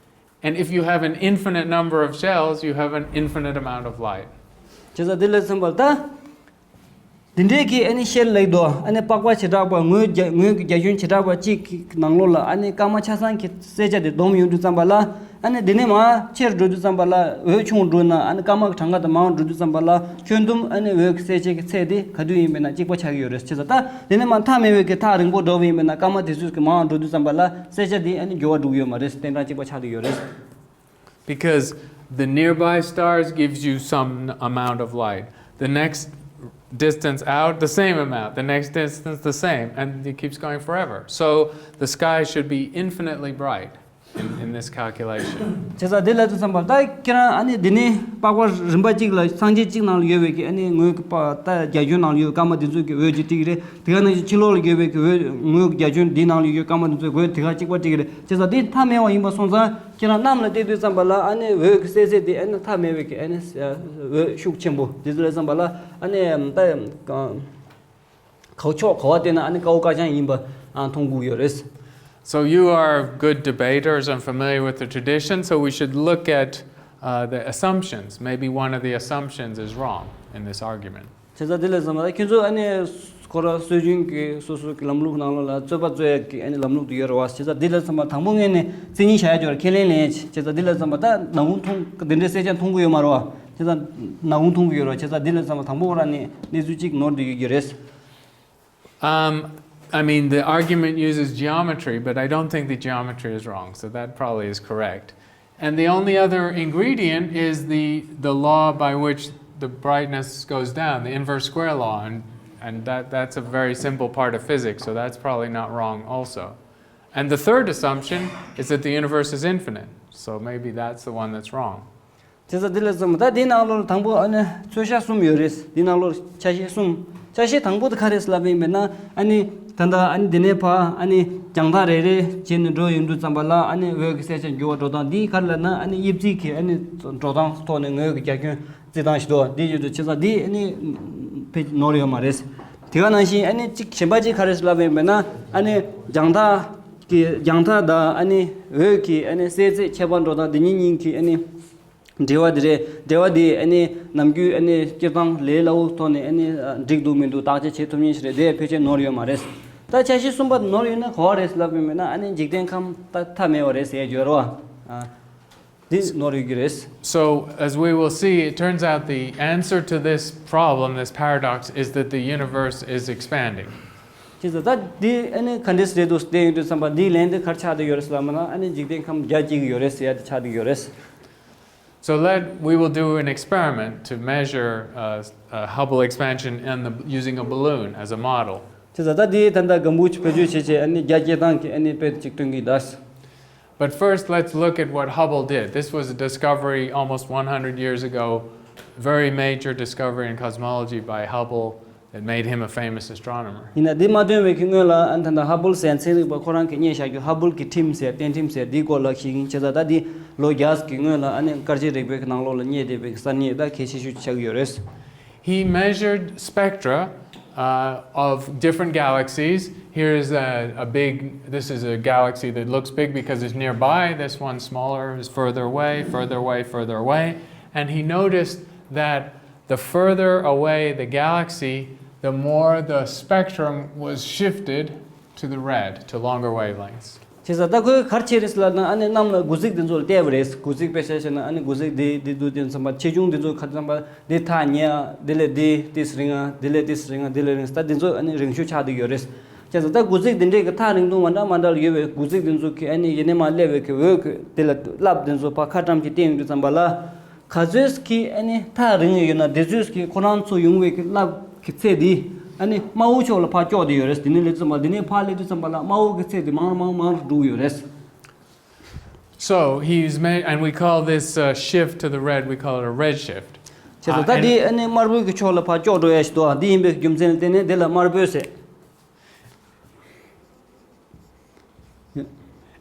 And if you have an infinite number of shells, you have an infinite amount of light. བྱས་ཙང་དེ་ལས་ཙམ་པ་ལ་ད། དེ་འདྲའི་གི་ཨ་ནི་ཤེལ་ལེགས་དོ་ཨ་ནི་པགས་པ་བྱེ་བྲག་པ་ངོས་རྒྱ་ངོས་ཀྱི་རྒྱ་ཁྱོན་བྱེ་བྲག་པ་གཅིག་གི་ནང་ལོགས་ལ་ཨ་ནི་སྐར་མ་ཆ་ཚང་གི་གསལ་ཆ་དེ་བསྡོམས་ཡོང་དུས་ཙམ་པ་ལ་ཨ་ནི་དེ་ནས་མར་ཆེར་འགྲོ་དུས་ཙམ་པ་ལ་འོད་ཆུང་འགྲོ་ན་ཨ་ནི་སྐར་མ་གི་གྲངས་ཀ་དང་མང་འགྲོ་དུས་ཙམ་པ་ལ་ཁྱོན་བསྡོམས་ཨ་ནི་འོད་ཀྱི་གསལ་ཆ་གི་ཚད་དེ་ག་དུས་ཡིན་པས་ན་གཅིག་པ་ཆགས་ཀྱི་ཡོད་རེད། བྱས་ཙང་ད་དེ་ནས་མར་མཐའ་མེད་པའི་གི་ཐག་རིང་པོ་འགྲོ་བ་ཡིན་པས་ན་སྐར་མ་དེ་ཚོ་གི་མང་འགྲོ་དུས་ཙམ་པ་ལ་གསལ་ཆ་དེ་ཨ་ནི་འགྱུར་བ་འགྲོ་གི་ཡོད་མ་རེད། ཏན་ཏན་གཅིག་པ་ཆགས་ཀྱི་ཡོད་རེད། Because the nearby stars gives you some amount of light. The next distance out, the same amount. The next distance, the same. And it keeps going forever. So the sky should be infinitely bright in, in this calculation. བྱས་ཙང་དེ་ལ་ཚོ་བསམ་པ་ད་ཁྱེད་རང་ཨ་ནི་འདི་ནི་པགས་པ་རིམ་པ་གཅིག་ལ་སངས་རྒྱས་གཅིག་ནང་ལ་ཡོད་པའི་གི་ཨ་ནི་ངོས་ཀྱི་པ་ད་རྒྱ་ཁྱོན་ནང་ལ་ཡོད་སྐར་མ་དེ་ཚོ་གི་འོད་ཀྱི་སྤྲིག་རེད། དེ་ག་ནང་བཞིན་ཕྱི་ལོགས་ལ་ཡོད་པའི་གི་འོད་ངོས་ཀྱི་རྒྱ་ཁྱོན་འདི་ནང་ལ་ཡོད་སྐར་མ་དེ་ཚོ་གི་འོད་དེ་ག་གཅིག་པ་སྤྲིག་རེད། བྱས་ཙང་འདི་མཐའ་མེད་པ་ཡིན་པ་སོང་ཙང་ཁྱེད་རང་གནམ་ལ་བལྟས་དུས་ཙམ་པ་ལ་ཨ་ནི་འོད་ཀྱི་གསལ་ཚད་དེ་ཨ་ནི་མཐའ་མེད་པའི་གི་ཨ་ནི་འོད་ཤུགས་ཆེན་པོ་དེ་ཚོ་ལ་བསམ་པ་ལ་ཨ་ནི་ད་ག་ཕྱོགས་ག་པར་བལྟས་ན་ཨ་ནི་དཀར་པོ་དཀར་རྐྱང་ཡིན་པ་ཨ་མཐོང་དགོས་ཡོད་རེད། So you are good debaters and familiar with the tradition, so we should look at uh, the assumptions. Maybe one of the assumptions is wrong in this argument. བྱས་ཙང་དེ་ལས་བསམ་པ་ལ་ཁྱེད་ཚོ་ཨ་ནི་ཁོ་ར་སྲོལ་རྒྱུན་གྱི་སོ་སོ་གི་ལམ་ལུགས་ནང་ལོགས་ལ་རྩོད་པ་རྩོད་ཡག་གི་ཨ་ནི་ལམ་ལུགས་དེ་ཡོད་རེད་བ། བྱས་ཙང་དེ་ལས་བསམ་པ་དང་པོ་ངས་ནི་རྩིས་ཉིན་བྱ་ཡག་ཅོར་ཁས་ལེན་ལེན་ཡག་བྱས་ཙང་དེ་ལས་བསམ་པ་ད་ནམ་གུང་མཐོང་དེ་འདྲའི་གསལ་ཆ་མཐོང་གི་ཡོད་མ་རེད་བ། བྱས་ཙང་ནམ་གུང་མཐོང་གི་ཡོད་རེད་བ། བྱས་ཙང་དེ་ལས་བསམ་པ་དང་པོ་ཁོ་ར་ནི་གནས་ཚུལ་གཅིག་ནོར་བསྡད་ཡོད་ཀྱི་རེད། Um, I mean, the argument uses geometry, but I don't think the geometry is wrong, so that probably is correct. And the only other ingredient is the, the law by which the brightness goes down, the inverse square law, and, and that, that's a very simple part of physics, so that's probably not wrong also. And the third assumption is that the universe is infinite, so maybe that's the one that's wrong. བྱས་ཙང་དེ་ལས་བསམ་པ་ད་དེའི་ནང་ལོགས་དང་པོ་ཨ་ནི་ཚོད་ཤག་གསུམ་ཡོད་རེད། དེའི་ནང་ལོགས་ཆ་ཤས་གསུམ། ཆ་ཤས་དང་པོ་དེ་ག་རེད་ལབ་པ་ཡིན་པས་ན་ཨ་ནི་ད་ལྟ་ཨ་ནི་འདི་ནས་ཕར་ཨ་ནི་རྒྱང་ཐག་རེ་རེ་བྱས་ནས་འགྲོ་ཡོང་དུས་ཙམ་པ་ལ་ཨ་ནི་འོད་ཀྱི་གསལ་ཆ་འགྱུར་བ་འགྲོ་སྟངས་འདི་ག་རེ་ལབ་ན་ཨ་ནི་དབྱིབས་རྩིས་ཀྱི་ཨ་ནི་འགྲོ་སྟངས་ཐོག་ནས་ངོས་ཀྱི་རྒྱ་ཁྱོན་རྩི་སྟངས་ཤིག་འདུག་འདི་ཡོད་དུས་བྱས་ཙང་འདི་ཨ་ནི་ཕལ་ནོར་ཡོད་མ་རེད། དེ་ག་ནང་བཞིན་ཨ་ནི་གཅིག་གཞན་པ་གཅིག་ག་རེད་ལབ་པ་ཡིན་པས་ན་ཨ་ནི་རྒྱང་ཐག་གི་རྒྱང་ཐག་དང་ཨ་ནི་འོད་ཀྱི་ཨ་ནི་གསལ་ཚད་ཁྱད་པར་འགྲོ་སྟངས་འདི་གཉིས་གཉིས་ཀྱི་ཨ་ནི། འབྲེལ་བ་འདི་རེད། འབྲེལ་བ་འདི་ཨ་ནི་ནམ་རྒྱུན་ཨ་ནི་སྤྱིར་བཏང་ལས་སླ་བོ་ཐོག་ནས་ཨ་ནི་འགྲིག་འདུག་མི་འདུག་བརྟག་དཔྱད་བྱེད་ཐུབ་མཁན་ཞིག་རེད། དེ་ཕལ་ཆེར་ནོར་ཡོད་མ་རེད། ད་ཆ་ཤས་གསུམ་པ་ནོར་ཡོད་ན་ག་བ་རེད་ལབ་པ་ཡིན་ན་ཨ་ནི་འཇིག་རྟེན་ཁམས་ད་མཐའ་མེད་པ་རེད་ཟེར་ཡ་ཡོད་རེད་བ། ཨ། འདི་ནོར་ཡོད་ཀྱི་རེད། So, as we will see, it turns out the answer to this problem, this paradox, is that the universe is expanding. ཅི་ཟེར་ད་འདི་ཨ་ནི་ག་འདྲས་རེད་འདུག་བལྟས་ཡོང་དུས་ཙམ་པ་འདིའི་ལན་འདི་ག་རེ་ཆགས་བསྡད་ཡོད་རེད་ལབ་པ་ན་ཨ་ནི་འཇིག་རྟེན་ཁམས་རྒྱ་སྐྱེ་གི་ཡོད་རེད་ཟེར་ཡ་དེ་ཆགས་བསྡད་ཡོད་རེད། So let we will do an experiment to measure uh, uh, Hubble expansion in the, using a balloon as a model. ཅི་ཟེར་ད་འདི་ད་ལྟ་གམ་བུ་ཆུ་བེད་སྤྱོད་བྱེད་བྱེད་ཨ་ནི་རྒྱ་སྐྱེ་སྟངས་ཀྱི་ཨ་ནི་དཔེ་ཅིག་སྟོན་གྱི་ད། But first, let's look at what Hubble did. This was a discovery almost one hundred years ago, very major discovery in cosmology by Hubble that made him a famous astronomer. ཡིན་ན་འདི་མ་སྟོན་པའི་གི་སྔོན་ལ་ཨ་ནི་ད་ལྟ་ཧ་བུལ་ཟེར་ཚན་རིག་པ་ཁོ་རང་གིས་རྙེད་བཞག་རྒྱུ་ཧ་བུལ་གྱི་ཁྲིམས་ཟེར་གཏན་ཁྲིམས་ཟེར་འདིའི་སྐོར་ལ་ཞིག་ཡིན། བྱས་ཙང་ད་འདི་ ལོ་བརྒྱ་གི་སྔོན་ལ་ཨ་ནི་སྐར་ཆའི་རིག་པའི་ནང་ལོགས་ལ་རྙེད་བསྡད་པའི་གསར་རྙེད་ད་གལ་ཆེ་ཤོས་ཆགས་ཀྱི་ཡོད་རེད། He measured spectra uh, of different galaxies. Here is a, a big, this is a galaxy that looks big because it's nearby. This one smaller is further away, further away, further away. And he noticed that the further away the galaxy, the more the spectrum was shifted to the red, to longer wavelengths. བྱས་ཙང་ད་ཁོས་ག་རེ་བྱས་རེད་ཟེར་ལབ་ན་ཨ་ནི་གནམ་ལ་དགུ་ཚིགས་དེ་ཚོ་ལ་བལྟས་པ་རེད། དགུ་ཚིགས་དཔེ་ཆ་བཞག་ན་ཨ་ནི་དགུ་ཚིགས་དེ་དེ་དུས་དེ་ཚོ་ཚང་མ་ཆེ་ཆུང་དེ་ཚོ་ག་ཚང་མ་དེ་ཐག་ཉེ་ཡ་དེ་ལས་དེ་ཏིས་རིང་ཡ་དེ་ལས་ཏིས་རིང་ཡ་དེ་ལས་རིང་ས་དེ་ཚོ་ཨ་ནི་རིང་ཤོས་ཆགས་བསྡད་ཡོད་རེད། བྱས་ཙང་ད་དགུ་ཚིགས་དེ་འདྲས་ཀྱི་ཐག་རིང་ཐུང་མ་འདྲ་མ་འདྲ་ལ་ཡོད་པའི་དགུ་ཚིགས་དེ་ཚོ་གི་ཨ་ནི་ཡེ་ནས་མར་སླེབས་པའི་གི་འོད་གི་དེ་ལ་རླབས་དེ་ཚོ་ཕར་ཁ་བཀྲམ་གྱིས་བསྟན་ཡོང་དུས་ཙམ་པ་ལ། ག་ཚོད་ཀྱི་ཨ་ནི་ཐག་རིང་ཡོད་ན་དེ་ཚོད་ཀྱི་ཁོ་རང་ཚོ་ཡོང་བའི་གི་རླབས་ཀྱི་ཚད་དེ་ཨ་ནི་དམར་པོ་ཕྱོགས་ལ་ཕར་ཀྱོག་བསྡད་ཡོད་རེད། དེ་ནས་སླེབས་དུས་ཙམ་པ་དེ་ནས་ཕར་སླེབས་དུས་ཙམ་པ་ལ་དམར་པོ་གི་ཚད་དེ་མང་རུ་མང་རུ་མང་རུ་འགྲོ་གི་ཡོད་རེད། So he's made, and we call this uh, shift to the red, we call it a red shift. བྱས་ཙང་ད་དེ་ཨ་ནི་དམར་པོའི་གི་ཕྱོགས་ལ་ཕར་ཀྱོག་འགྲོ་ཡ་ཞིག་འདུག་འདི་ཡིན་པའི་རྒྱུ་མཚན་ལ་བརྟེན་ནས་དེ་ལ་དམར་པོ་ཟེར།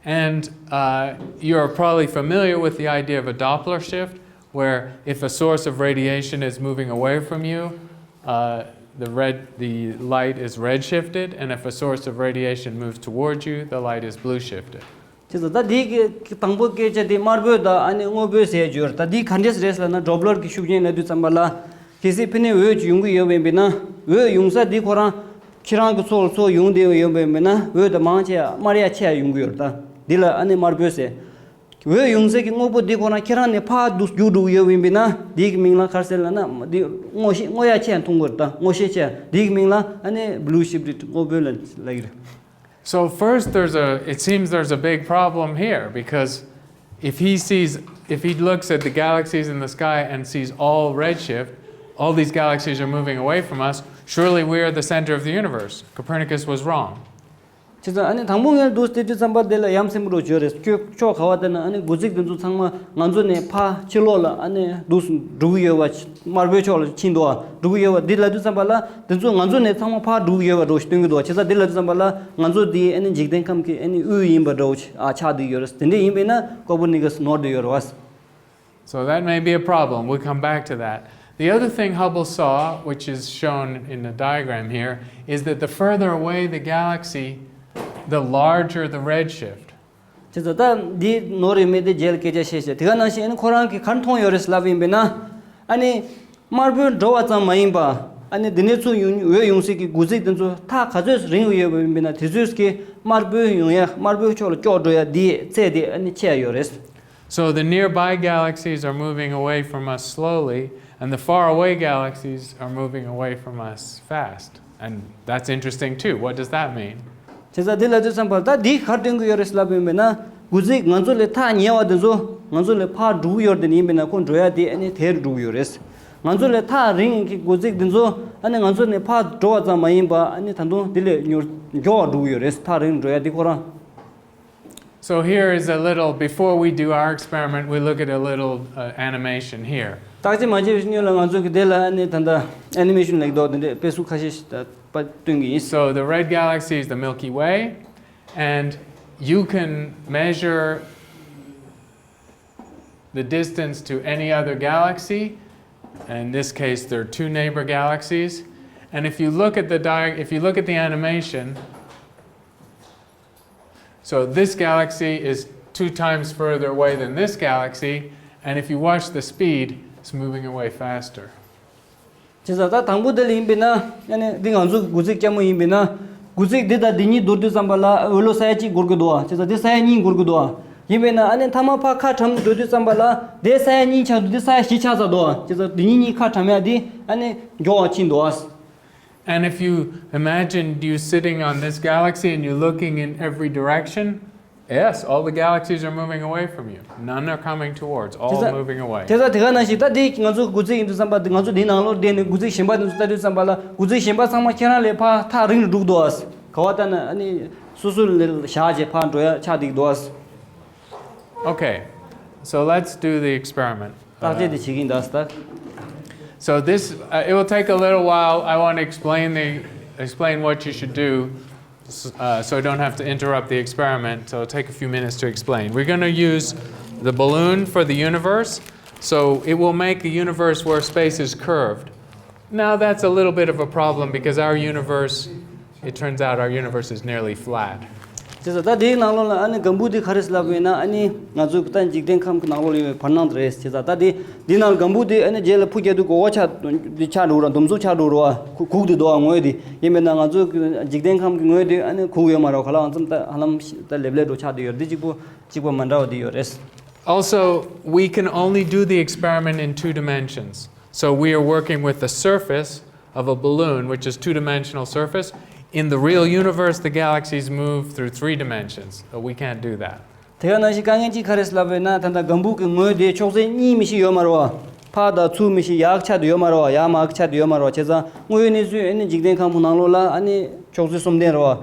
And uh, you're probably familiar with the idea of a Doppler shift, where if a source of radiation is moving away from you, uh, the red, the light is redshifted, and if a source of radiation moves towards you, the light is blueshifted. དེ་ཚོ་ད་དེའི་གི་དང་པོ་སྐད་ཆ་དེ་དམར་པོའི་དང་ཨ་ནི་སྔོན་པོའི་ཟེར་རྒྱུ་རེད། ད་དེ་ག་འདྲས་རེད་ཟེར་ན་ཌོབ་ལར་གྱི་ཤུགས་རྐྱེན་ལབ་དུས་ཙམ་པ་ལ། གལ་སྲིད་ཕི་ནས་འོད་ཅིག་ཡོང་གི་ཡོད་པ་ཡིན་པས་ན། འོད་ཡོང་ས་འདི་ཁོ་རང་ཁྱེད་རང་གི་ཚོར་ཚོར་ཡོང་བསྡད་ཡོད་པ་ཡིན་པས་ན་འོད་དེ་མང་ཆེ་བ་དམར་ཡ་ཆེ་ཡ་ཡོང་གི་ཡོད་རེད། ད་འདི་ལ་ཨ་ནི་དམར་པོའི་ཟེར། འོད་ཡོང་ས་གི་དངོས་པོ་འདི་ཁོ་རང་ཁྱེད་རང་ནས་ཕར་འདུག་རྒྱུག་འགྲོ་གི་ཡོད་པ་ཡིན་པས་ན་འདི་གི་མིང་ལ་ག་རེ་ཟེར་ལབ་ན་འདི་སྔོ་ཤེད་སྔོ་ཡ་ཆེ་ཡ་མཐོང་གི་རེད། ད་སྔོ་ཤེད་ཆེ་ཡ་འདི་གི་མིང་ལ་ཨ་ནི་blue shifted དངོས་པོའི་ལ་ལབ་ཀྱི་རེད། So first, there's a. It seems there's a big problem here because if he sees, if he looks at the galaxies in the sky and sees all redshift, all these galaxies are moving away from us. Surely we are the center of the universe. Copernicus was wrong. བྱས་ཙང་ཨ་ནི་དང་པོ་ངས་འདུག་སྟེ་དུས་ཙམ་པ་དེ་ལ་ཡ་མཚན་པོ་རུ་བརྗོད་རེད། ཁྱོད་ཕྱོགས་ག་བ་བལྟས་ན་ཨ་ནི་དགུ་ཚིགས་དེ་ཚོ་ཚང་མ་ང་ཚོ་ནས་ཕར་ཕྱི་ལོགས་ལ་ཨ་ནི་འདུག་འགྲོ་གི་ཡོད་པ། དམར་པོའི་ཕྱོགས་ལ་ཕྱིན་འདུག་འགྲོ་གི་ཡོད་པ་འདི་ལབ་དུས་ཙམ་པ་ལ་དེ་ཚོ་ང་ཚོ་ནས་ཚང་མ་ཕར་འགྲོ་གི་ཡོད་པ་འདྲ་བོ་ཞིག་སྟོན་གྱི་འདུག་བྱས་ཙང་འདི་ལབ་དུས་ཙམ་པ་ལ་ང་ཚོ་འདི་ཨ་ནི་འཇིག་རྟེན་ཁམས་ཀྱི་ཨ་ནི་དབུས་ཡིན་པ་འདྲ་བོ་ཞིག་ཨ་ཆགས་བསྡད་ཡོད་རེད། དེ་འདྲ་ཡིན་པས་ན་ཀོ་པར་ནི་ཀ་སི་ནོར་བསྡད་ཡོད་རེད་བ། So that may be a problem. We'll come back to that. The other thing Hubble saw, which is shown in the diagram here, is that the further away the galaxy, the larger the redshift. དེ་ཚོ་ད་འདི་ནོར་ཡོད་མེད་དེ་རྗེས་ལ་སྐད་ཆ་བཤད་བྱས། དེ་ག་ནང་བཞིན་ཨ་ནི་ཁོ་རང་གིས་ག་རེ་མཐོང་ཡོད་རེད་ལབ་ཡིན་པས་ན། ཨ་ནི་དམར་པོའི་འགྲོ་བ་ཙམ་མ་ཡིན་པ། ཨ་ནི་འདི་ནས་ཚུར་ཡོང་འོད་ཡོང་སའི་གི་དགུ་ཚིགས་དེ་ཚོ་ཐག་ག་ཚོད་རིང་བ་ཡོད་པ་ཡིན་པས་ན་དེ་ཚོས་ཀྱི་དམར་པོའི་ཡོང་ཡ་དམར་པོའི་ཕྱོགས་ལ་ཀྱོག་འགྲོ་ཡ་འདིའི་ཚད་དེ་ཨ་ནི་ཆེ་ཡ་ཡོད་རེད། So the nearby galaxies are moving away from us slowly, and the faraway galaxies are moving away from us fast. And that's interesting too. What does that mean? བྱས་ཙང་འདི་ལབ་དུས་ཙམ་པར་ད་འདི་ག་རེ་སྟོན་གྱི་ཡོད་རེད་ལབ་ཡིན་པས་ན། དགུ་ཚིགས་ང་ཚོ་ལས་ཐག་ཉེ་བ་དེ་ཚོ་ང་ཚོ་ལས་ཕར་འགྲོ་གི་ཡོད་རེད། དེ་ཡིན་པས་ན་ཁོ་འགྲོ་ཡ་དེ་ཨ་ནི་དལ་འགྲོ་གི་ཡོད་རེད། ང་ཚོ་ལས་ཐག་རིང་གི་དགུ་ཚིགས་དེ་ཚོ་ཨ་ནི་ང་ཚོ་ནས་ཕར་འགྲོ་བ་ཙམ་མ་ཡིན་པ་ཨ་ནི་ད་དུང་དེ་ལས་མྱུར་མགྱོགས་པ་འགྲོ་གི་ཡོད་རེད། ཐག་རིང་འགྲོ་ཡ་དེ་ཁོ་རང་། So here is a little, before we do our experiment, we look at a little uh, animation here. བརྟག་དཔྱད་མ་བྱས་པའི་སྔོན་ལ་ང་ཚོ་གི་དེ་ལ་ཨ་ནི་ད་ལྟ་ཨེ་ནི་མེ་ཤོན་ལེགས་འདུག་དེ་འདྲའི་དཔེ་གཟུགས་ཁ་ཤས་ཤིག་ད་པ་སྟོན་གྱི་ཡིན། So the red galaxy is the Milky Way, and you can measure the distance to any other galaxy. In this case, there are two neighbor galaxies. And if you look at the di- if you look at the animation, so this galaxy is two times further away than this galaxy, and if you watch the speed, it's moving away faster. བྱས་ཙང་ད་དང་པོ་དེ་ལ་ཡིན་པས་ན་ཨ་ནི་འདི་ང་ཚོ་དགུ་ཚིགས་སྐྱ་མོ་ཡིན་པས་ན་དགུ་ཚིགས་འདི་དང་འདི་གཉིས་བསྡུར་དུས་ཙམ་པ་ལ་འོད་ལོ་ས་ཡ་གཅིག་འགོར་གི་འདུག་བྱས་ཙང་འདི་ས་ཡ་གཉིས་འགོར་གི་འདུག་ཡིན་པས་ན་ཨ་ནི་མཐའ་མ་ཕར་ཁ་གྲམ་འགྲོ་དུས་ཙམ་པ་ལ་འདི་ས་ཡ་གཉིས་ཆགས་འདུག་འདི་ས་ཡ་བཞི་ཆགས་ཚར་འདུག་བྱས་ཙང་འདི་གཉིས་གཉིས་ཁ་གྲམ་ཡ་འདི་ཨ་ནི་མགྱོགས་པ་ཕྱིན་འདུག And if you imagined you sitting on this galaxy and you're looking in every direction, yes, all the galaxies are moving away from you. None are coming towards, all moving away. དེ་ཚོ་དེ་ག་ནང་བཞིན་ད་དེ་ང་ཚོ་དགུ་ཚིགས་ཡིན་དུས་ཙམ་པ་ང་ཚོ་དེའི་ནང་ལོགས་བསྡད་ནས་དགུ་ཚིགས་གཞན་པ་དེ་ཚོ་ལྟ་དུས་ཙམ་པ་ལ་དགུ་ཚིགས་གཞན་པ་ཚང་མ་ཁྱེད་རང་ལས་ཕར་ཐག་རིང་རུ་འགྲོ་གི་འདུག་ག་བ་ལྟ་ན་ཨ་ནི་སོ་སོ་ལ་བཞག་བྱས་ཕར་འགྲོ་ཡ་ཆགས་བསྡད་ཀྱི་འདུག Okay, so let's do the experiment. བརྟག་དཔྱད་དེ་བྱེད་ཀྱིན་གདའ་སྟག So this, uh, it will take a little while. I want to explain the, explain what you should do, s- uh, so I don't have to interrupt the experiment. So it'll take a few minutes to explain. We're going to use the balloon for the universe, so it will make a universe where space is curved. Now that's a little bit of a problem because our universe, it turns out our universe is nearly flat. བྱས་ཙང་ད་དེའི་ནང་ལོགས་ལ་ཨ་ནི་སྒམ་བུ་དེ་ག་རེ་ལབ་ཡིན་ན། ཨ་ནི་ང་ཚོའི་ད་འཇིག་རྟེན་ཁམས་ཀྱི་ནང་ལོགས་ལ་ཡོད་པའི་བར་སྣང་དེ་རེད། བྱས་ཙང་ད་དེ་དེའི་ནང་སྒམ་བུ་དེ་ཨ་ནི་རྗེས་ལ་ཕུ་རྒྱག་དུས་གོ་བ་ཆག་དེ་ཆག་འགྲོ་ར། འདུམ་འཛུགས་ཆག་འགྲོ་ར། གུག་གུག་དེ་འདུག་ཨ། ངོས་དེ་ཡིན་པས་ན་ང་ཚོའི་འཇིག་རྟེན་ཁམས་ཀྱི་ངོས་དེ་ཨ་ནི་གུག་ཡོད་མ་རེད། ག་ལ་ཨང་ཙམ་ད་ཧ་ལམ་ད་ལེབ་ལེབ་འགྲོ་ཆག་དེ་ཡོད་རེད། དེ་གཅིག་པོ་གཅིག་པ་མ་འདྲ་བ་དེ་ཡོད་རེད། Also, we can only do the experiment in two dimensions. So we are working with the surface of a balloon, which is two dimensional surface. In the real universe, the galaxies move through three dimensions, so we can't do that. དེ་ག་ནང་བཞིན་དཀའ་ངལ་གཅིག་ག་རེ་ལབ་ཡིན་ན། ད་ལྟ་སྒམ་བུ་གི་ངོས་དེ་ཕྱོགས་ཚད་གཉིས་མི་ཞིག་ཡོད་མ་རེད་བ། ཕར་དང་ཚུར་མི་ཞིག་ཡར་ཆག་དེ་ཡོད་མ་རེད་བ། ཡར་མར་ཆག་དེ་ཡོད་མ་རེད་བ། བྱས་ཙང་དངོས་ཡོད་གནས་ཚུལ་ཨ་ནི་འཇིག་རྟེན་ཁམས་ཀྱི་ནང་ལོགས་ལ་ཨ་ནི་ཕྱོགས་ཚད་གསུམ་ལྡན་རེད་བ།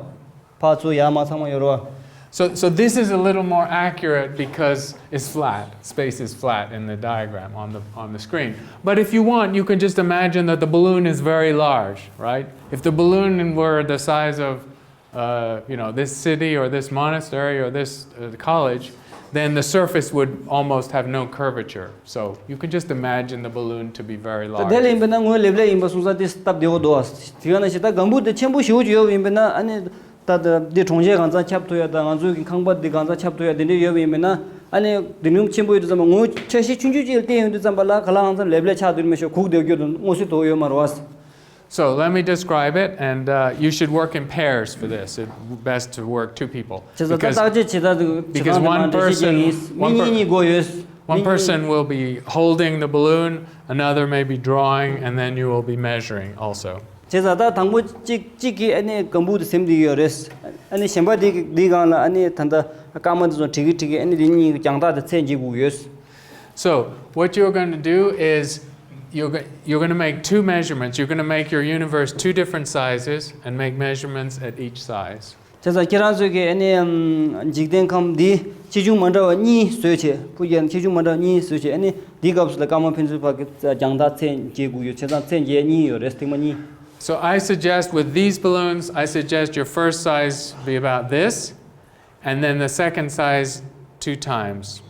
ཕར་ཚུར་ཡར་མར་ཚང་མ་ཡོད་རེད་བ། So, so this is a little more accurate because it's flat. Space is flat in the diagram on the, on the screen. But if you want, you can just imagine that the balloon is very large, right? If the balloon were the size of, uh, you know, this city or this monastery or this, uh, college, then the surface would almost have no curvature. So you can just imagine the balloon to be very large. དེ་ལ་ཡིན་པས་ན་ངོས་ལེབ་ལེབ་ཡིན་པ་སོང་ཙང་དེ་སྟབས་བདེ་བོ་འདུག་བ། དེ་ག་ནང་བཞིན་ད་སྒམ་བུ་དེ་ཆེན་པོ་ཞེ་པོ་ཅིག་ཡོད་པ་ཡིན་པས་ན། ཨ་ནི་ད་ད་འདི་གྲོང་ཁྱེར་གང་ཚང་ཁྱབ་ཐུབ་ཡ་དང་། ང་ཚོའི་གི་ཁང་པ་འདི་གང་ཚང་ཁྱབ་ཐུབ་ཡ་དེ་འདྲས་ཡོད་པ་ཡིན་པས་ན། ཨ་ནི་དེ་མྱོང་ཆེན་པོ་ཡོད་དུས་ཙམ་པ། ངོས་ཆ་ཤས་ཆུང་ཆུང་ཅིག་ལ་བལྟས་ཡོང་དུས་ཙམ་པ་ལ་ག་ལ་ཨང་ཙམ་ལེབ་ལེབ་ཆགས་དུས་མི་ཤོག་གུག་དེ་རྒྱུ་དང་མངོན་གསལ་དོད་ཡོད་མ་རེད་བ། So let me describe it, and, uh, you should work in pairs for this. It's best to work two people. བྱས་ཙང་ད་བརྟག་དཔྱད་བྱེད་སྟངས་དེ་བྱེད་because སྟངས་དེ་མ་འདྲ་ཞིག་ཡིན། མི་གཉིས་གཉིས་དགོས་ཡོད། One person will be holding the balloon, another may be drawing, and then you will be measuring also. བྱས་ཙང་ད་དང་པོ་གཅིག་གཅིག་གིས་ཨ་ནི་སྒམ་བུ་དེ་ཟིན་བསྡད་ཡོད་རེད། ཨ་ནི་གཞན་པ་དེ་དེའི་སྒང་ལ་ཨ་ནི་ད་ལྟ་སྐར་མ་དེ་ཚོ་བྲིས་ཀྱི་བྲིས་ཀྱི། ཨ་ནི་དེ་གཉིས་ཀྱི་རྒྱང་ཐག་དེ་ཚད་འཇལ་དགོས་ཡོད། So, what you're going to do is you're, go- you're going to make two measurements. You're going to make your universe two different sizes and make measurements at each size. བྱས་ཙང་ཁྱེད་རང་ཚོས་ཀྱི་ཨ་ནི་ཨམ་འཇིག་རྟེན་ཁམས་འདི་ཆེ་ཆུང་མ་འདྲ་བ་གཉིས་བཟོས་བྱས། ཕུ་རྒྱག་ཆེ་ཆུང་མ་འདྲ་བ་གཉིས་བཟོས་བྱས། ཨ་ནི་འདིའི་སྐབས་སུ་ལ་སྐར་མ་ཕན་ཚུན་བར་གྱི་རྒྱང་ཐག་ཚད་འཇལ་དགོས་ཡོད། བྱས་ཙང་ཚད་འཇལ་གཉིས་ཡོད་རེད། ཐེངས་མ་གཉིས། So I suggest with these balloons, I suggest your first size be about this, and then the second size two times.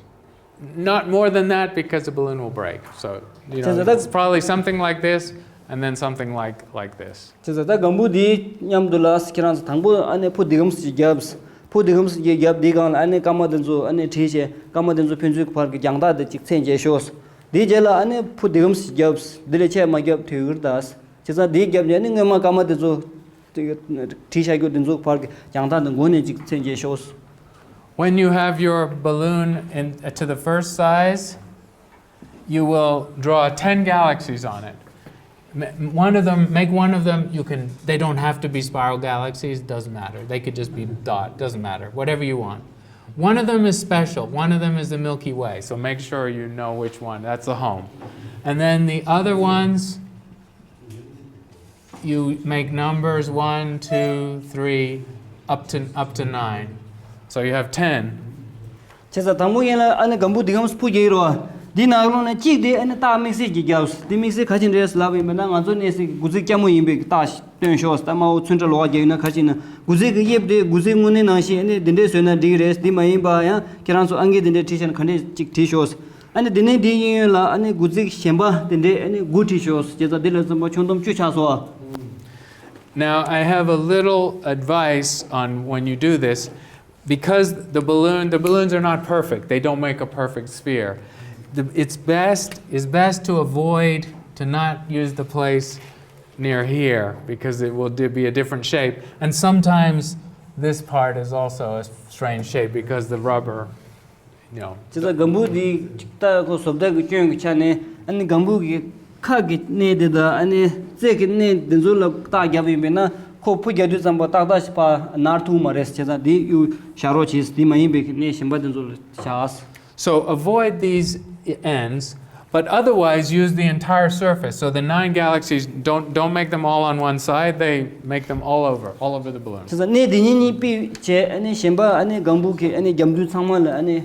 Not more than that because the balloon will break. So, you know, it's probably something like this, and then something like, like this. བྱས་ཙང་ད་སྒམ་བུ་འདིའི་མཉམ་དུ་ལ་ཁྱེད་རང་ཚོ་དང་པོ་ཨ་ནི་ཕུ་འདི་གམ་ཞིག་བརྒྱབ། ཕུ་འདི་གམ་ཞིག་བརྒྱབ། འདིའི་སྒང་ལ་ཨ་ནི་སྐར་མ་དེ་ཚོ་ཨ་ནི་བྲིས་བྱས། སྐར་མ་དེ་ཚོ་ཕན་ཚུན་བར་གྱི་རྒྱང་ཐག་དེ་གཅིག་ཚད་འཇལ་ཤོག། དེའི་རྗེས་ལ་ཨ་ནི་ཕུ་འདི་གམ་ཞིག་བརྒྱབ། འདི་ལས་ཆེ་མ་བརྒྱབ་དུས་ཀྱི་རེད་ད། བྱས་ཙང་འདི་བརྒྱབ་ནས་ཨ་ནི་སྔོན་མ་སྐར་མ་དེ་ཚོ་བྲིས་བཞག་རྒྱུ་དེ་ཚོ་བར་གྱི་རྒྱང་ཐག་དེ་མགོ་ནས་གཅིག་ཚད་འཇལ་ཤོག། When you have your balloon in, uh, to the first size, you will draw ten galaxies on it. Ma- One of them, make one of them, you can, they don't have to be spiral galaxies, doesn't matter. They could just be dot, doesn't matter. Whatever you want. One of them is special. One of them is the Milky Way. So make sure you know which one. That's the home. And then the other ones, you make numbers one, two, three, up to, up to nine. So you have ten. བྱས་ཙང་དང་པོ་ཡིན་ལ་ཨ་ནི་སྒམ་བུ་འདི་གམ་ཕུ་རྒྱག་གི་རེད་བ། འདི་ནང་ལོགས་ནས་གཅིག་དེ་ཨ་ནི་རྟགས་དམིགས་བསལ་གྱི་བརྒྱབ། འདི་དམིགས་བསལ་ག་ཅི་རེད་ལབ་ཡིན་པ་ན། ང་ཚོ་གནས་སའི་དགུ་རྩེག་སྐྱ་མོ་ཡིན་པའི་རྟགས་སྟོན་ཤོག། ད་དམར་པོ་ཚོན་ཁྲ་ལོགས་ཀ་རྒྱག་ཡོད་ན་ག་ཅི་ཡིན་ན། དགུ་རྩེག་གི་དབྱིབས་དེ་དགུ་རྩེག་དངོས་གནས་ནང་བཞིན་ཨ་ནི་འདི་འདྲས་བཟོས་ན་འགྲིག་གི་རེད། འདི་མ་ཡིན་པ་ཡང་ཁྱེད་རང་ཚོ་ཨང་ཀི་འདི་འདྲས་བྲིས་ཤག་ན་ག་འདྲས་ཅིག་བྲིས་ཤོག། ཨ་ནི་འདི་ནས་འདིའི་གཡས་གཡོན་ལ་ཨ་ནི་དགུ་རྩེག་གཞན་པ་དེ་འདྲས་ཨ་ནི་དགུ་བྲིས་ཤོག། བྱས་ཙང་འདི་ལ་མཚོན་པ་ཁྱོན་བསྡོམས་བཅུ་ཆགས་སོང་ཨ། Now, I have a little advice on when you do this. Because the balloon, the balloons are not perfect. They don't make a perfect sphere. The, it's best, it's best to avoid, to not use the place near here because it will di- be a different shape. And sometimes this part is also a strange shape because the rubber, you know. བྱས་ཙང་སྒམ་བུ་འདི་ད་ཁོ་བཟོ་ལྟ་གི་སྐྱོན་གྱི་ཆ་ནས་ཨ་ནི་སྒམ་བུ་གི་ཁ་གི་གནས་དེ་དང་ཨ་ནི་རྩེག་གི་གནས་དེ་ཚོ་ལ་རྟགས་བརྒྱབ་ཡིན་པས་ན། ཁོ་ཕུ་རྒྱག་དུས་ཙམ་པ་ཏག་ཏག་ཞིག་ཕར་ནར་ཐུབ་མ་རེད། བྱས་ཙང་འདི་གཡུག་བཞག་རོགས་བྱེད། འདི་མ་ཡིན་པའི་གནས་གཞན་པ་དེ་ཚོ་ལ་བཞག། So avoid these ends, but otherwise use the entire surface. So the nine galaxies, don't, don't make them all on one side, they make them all over, all over the balloon. བྱས་ཙང་གནས་དེ་གཉིས་གཉིས་ཕུད་བྱས། ཨ་ནི་གཞན་པ་ཨ་ནི་སྒམ་བུ་གི་ཨ་ནི་རྒྱབ་མདུན་ཚང་མ་ལ་ཨ་ནི་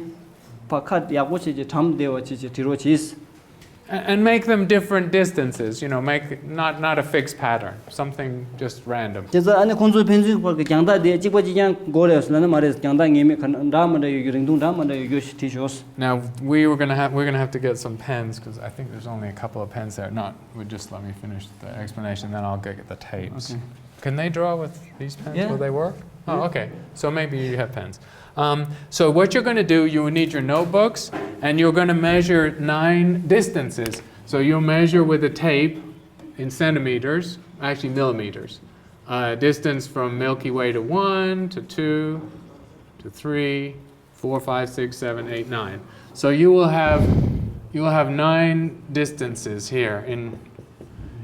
ཕར་ཁ་ཡག་པོ་བྱས་བྱས་གྲམ་བདེ་བ་བྱས་བྱས་བྲིས་རོགས་བྱེད། And make them different distances, you know, make not, not a fixed pattern, something just random. དེ་ཚོ་ཨ་ནི་ཁོང་ཚོའི་ཕན་ཚུན་བར་གྱི་རྒྱང་ཐག་དེ་གཅིག་པ་གཅིག་རྐྱང་དགོས་རེད་ཟེར་ན་མ་རེད། རྒྱང་ཐག་ངེས་མེད་ག་འདྲ་མ་འདྲ་ཡོད་རྒྱུ། རིང་ཐུང་འདྲ་མ་འདྲ་ཡོད་རྒྱུ་ཞིག་བྲིས་ཤོག Now, we were gonna have, we're gonna have to get some pens, because I think there's only a couple of pens there. Not, we just let me finish the explanation, then I'll get the tapes. Okay. Can they draw with these pens? Yeah. Will they work? Oh, okay. So maybe you have pens. Um, so what you're going to do, you need your notebooks, and you're going to measure nine distances. So you'll measure with a tape in centimeters, actually millimeters, uh, distance from Milky Way to one, to two, to three, four, five, six, seven, eight, nine. So you will have, you will have nine distances here in,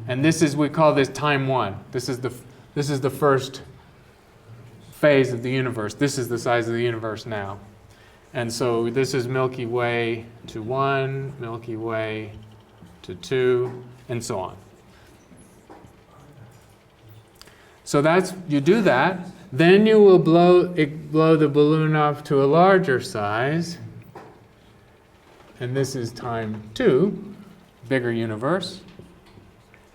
and this is, we call this time one. This is the, this is the first phase of the universe. This is the size of the universe now. And so this is Milky Way to one, Milky Way to two, and so on. So that's, you do that, then you will blow it, blow the balloon up to a larger size. And this is time two, bigger universe.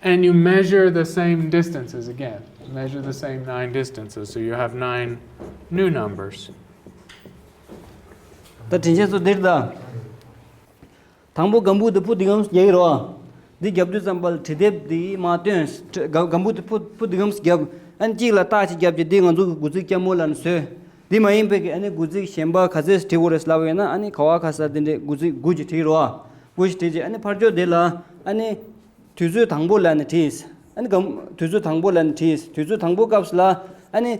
And you measure the same distances again. Measure the same nine distances. So you have nine new numbers. ད་དྲིན་ཆེན་ཚོ་འདིར་ད། དང་པོ་སྒམ་བུ་དེ་ཕུ་འདི་གམ་རྒྱག་གི་རོ། འདི་རྒྱབ་དུས་ཙམ་པ་ལ་བྲིས་དེབ་འདི་མ་སྟོན། སྒམ་བུ་དེ་ཕུ་ཕུ་འདི་གམ་རྒྱབ། ཨ་ནི་གཅིག་ལ་རྟགས་ཅིག་རྒྱབ་ཀྱི་འདི་ང་ཚོ་གི་དགུ་ཚིགས་སྐྱ་མོ་ལ་ནི་བཟོས། འདི་མ་ཡིན་པའི་གི་ཨ་ནི་དགུ་ཚིགས་གཞན་པ་ག་ཚད་བྲིས་དགོས་རེད་ལབ་ཡོད་ན། ཨ་ནི་ག་བ་ག་ས་དེ་འདྲས་དགུ་ཚིགས་དགུ་ཅིག་བྲིས་རོ། དགུ་ཅིག་བྲིས་རྗེས་ཨ་ནི་ཕར་ཕྱོགས་དེ་ལ་ཨ་ནི་དུས་ཚོད་དང་པོ་ལ་ནི་བྲིས། ཨ་ནི་སྒམ་དུས་ཚོད་དང་པོ་ལ་ནི་བྲིས། དུས་ཚོད་དང་པོ་སྐབས་སུ་ལ་ཨ་ནི།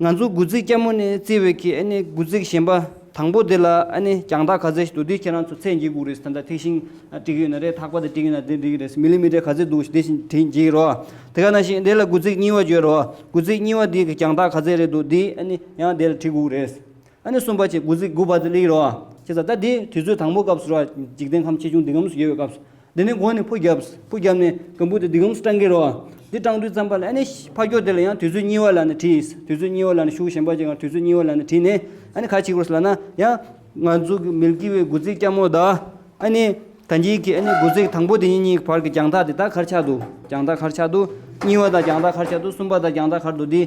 ང་ཚོ་དགུ་ཚིགས་སྐྱ་མོ་ནས་བརྩིས་པའི་གི་ཨ་ནི་དགུ་ཚིགས་གཞན་པ་དང་པོ་དེ་ལ་ཨ་ནི་རྒྱང་ཐག་ག་ཚད་ཞིག་འདུག་འདི་ཁྱེད་རང་ཚོ་ཚད་འཇལ་དགོས་རེད། ད་ལྟ་ཐིག་ཤིང་བྲིས་ཀྱི་ཡོད་ན་རེད། ཐག་པ་དེ་བྲིས་ཀྱི་ཡོད་ན་དེ་འགྲིག་གི་རེད། མི་ལི་མི་ཊར་ག་ཚད་འདུག་དེ་བཞིན་བྲིས་འཇལ་རོགས། དེ་ག་ནང་བཞིན་དེ་ལ་དགུ་ཚིགས་གཉིས་པ་བརྗོད་རོགས། དགུ་ཚིགས་གཉིས་པ་དེ་གི་རྒྱང་ཐག་ག་ཚད་རེད་འདུག་འདི་ཨ་ནི་ཡང་དེ་ལ་བྲིས་དགོས་རེད། ཨ་ནི་གསུམ་པ་བྱས་དགུ་ཚིགས་དགུ་བར་དུ་སླེབས་རོགས། བྱས་ཙང་ད་འདི་དུས་ཚོད་དང་པོ་སྐབས་སུ་རོགས། འཇིག་རྟེན་ཁམས་ཆེ་ཆུང་འདི་གམ་སུ་ཡོད་པའི་སྐབས་སུ། འདི་ནས་འགོ་ནས་ཕུ་བརྒྱབ། ཕུ་བརྒྱབ་ནས་སྒམ་བུ་དེ་འདི་གམ་སུ་སྲང་གི་རོ། འདི་སྲང་དུས་ཙམ་པ་ལ་ཨ་ནི་ཕ་ཁྱོ་དེ་ལ་ཡང་དུས་ཚོད་གཉིས་པ་ལ་ནི་བྲིས། དུས་ཚོད་གཉིས་པ་ལ་ནི་ཤུགས་གཞན་པ་ཅིག་ཡང་དུས་ཚོད་གཉིས་པ་ལ་ནི་བྲིས་ནས་ཨ་ནི་ག་བྱེད་དགོས་ལབ་ན། ཡང་ང་ཚོ་གི་མིལ་ཀི་ཝེ་དགུ་ཚིགས་སྐྱ་མོ་དང་ཨ་ནི་ད་གིན་གྱི་ཨ་ནི་དགུ་ཚིགས་དང་པོ་དེ་གཉིས་གཉིས་ཀྱི་བར་གྱི་རྒྱང་ཐག་དེ་ད་ག་རེ་ཆགས་འདུག་རྒྱང་ཐག་ག་རེ་ཆགས་འདུག་གཉིས་པ་དང་རྒྱང་ཐག་ག་རེ་ཆགས་འདུག་གསུམ་པ་དང་རྒྱང་ཐག་ག་རེ་འདུག་འདི་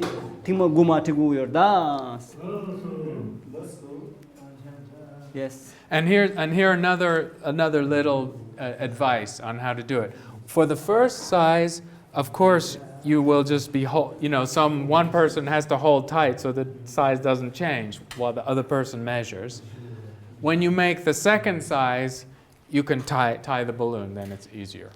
ཐེངས་མ་དགུ་མ་བྲིས་དགོས་ཡོད་ད། Yes. And here, and here another, another little uh, advice on how to do it. For the first size, of course, you will just be, hol- you know, some one person has to hold tight so the size doesn't change while the other person measures. When you make the second size, you can tie, tie the balloon, then it's easier.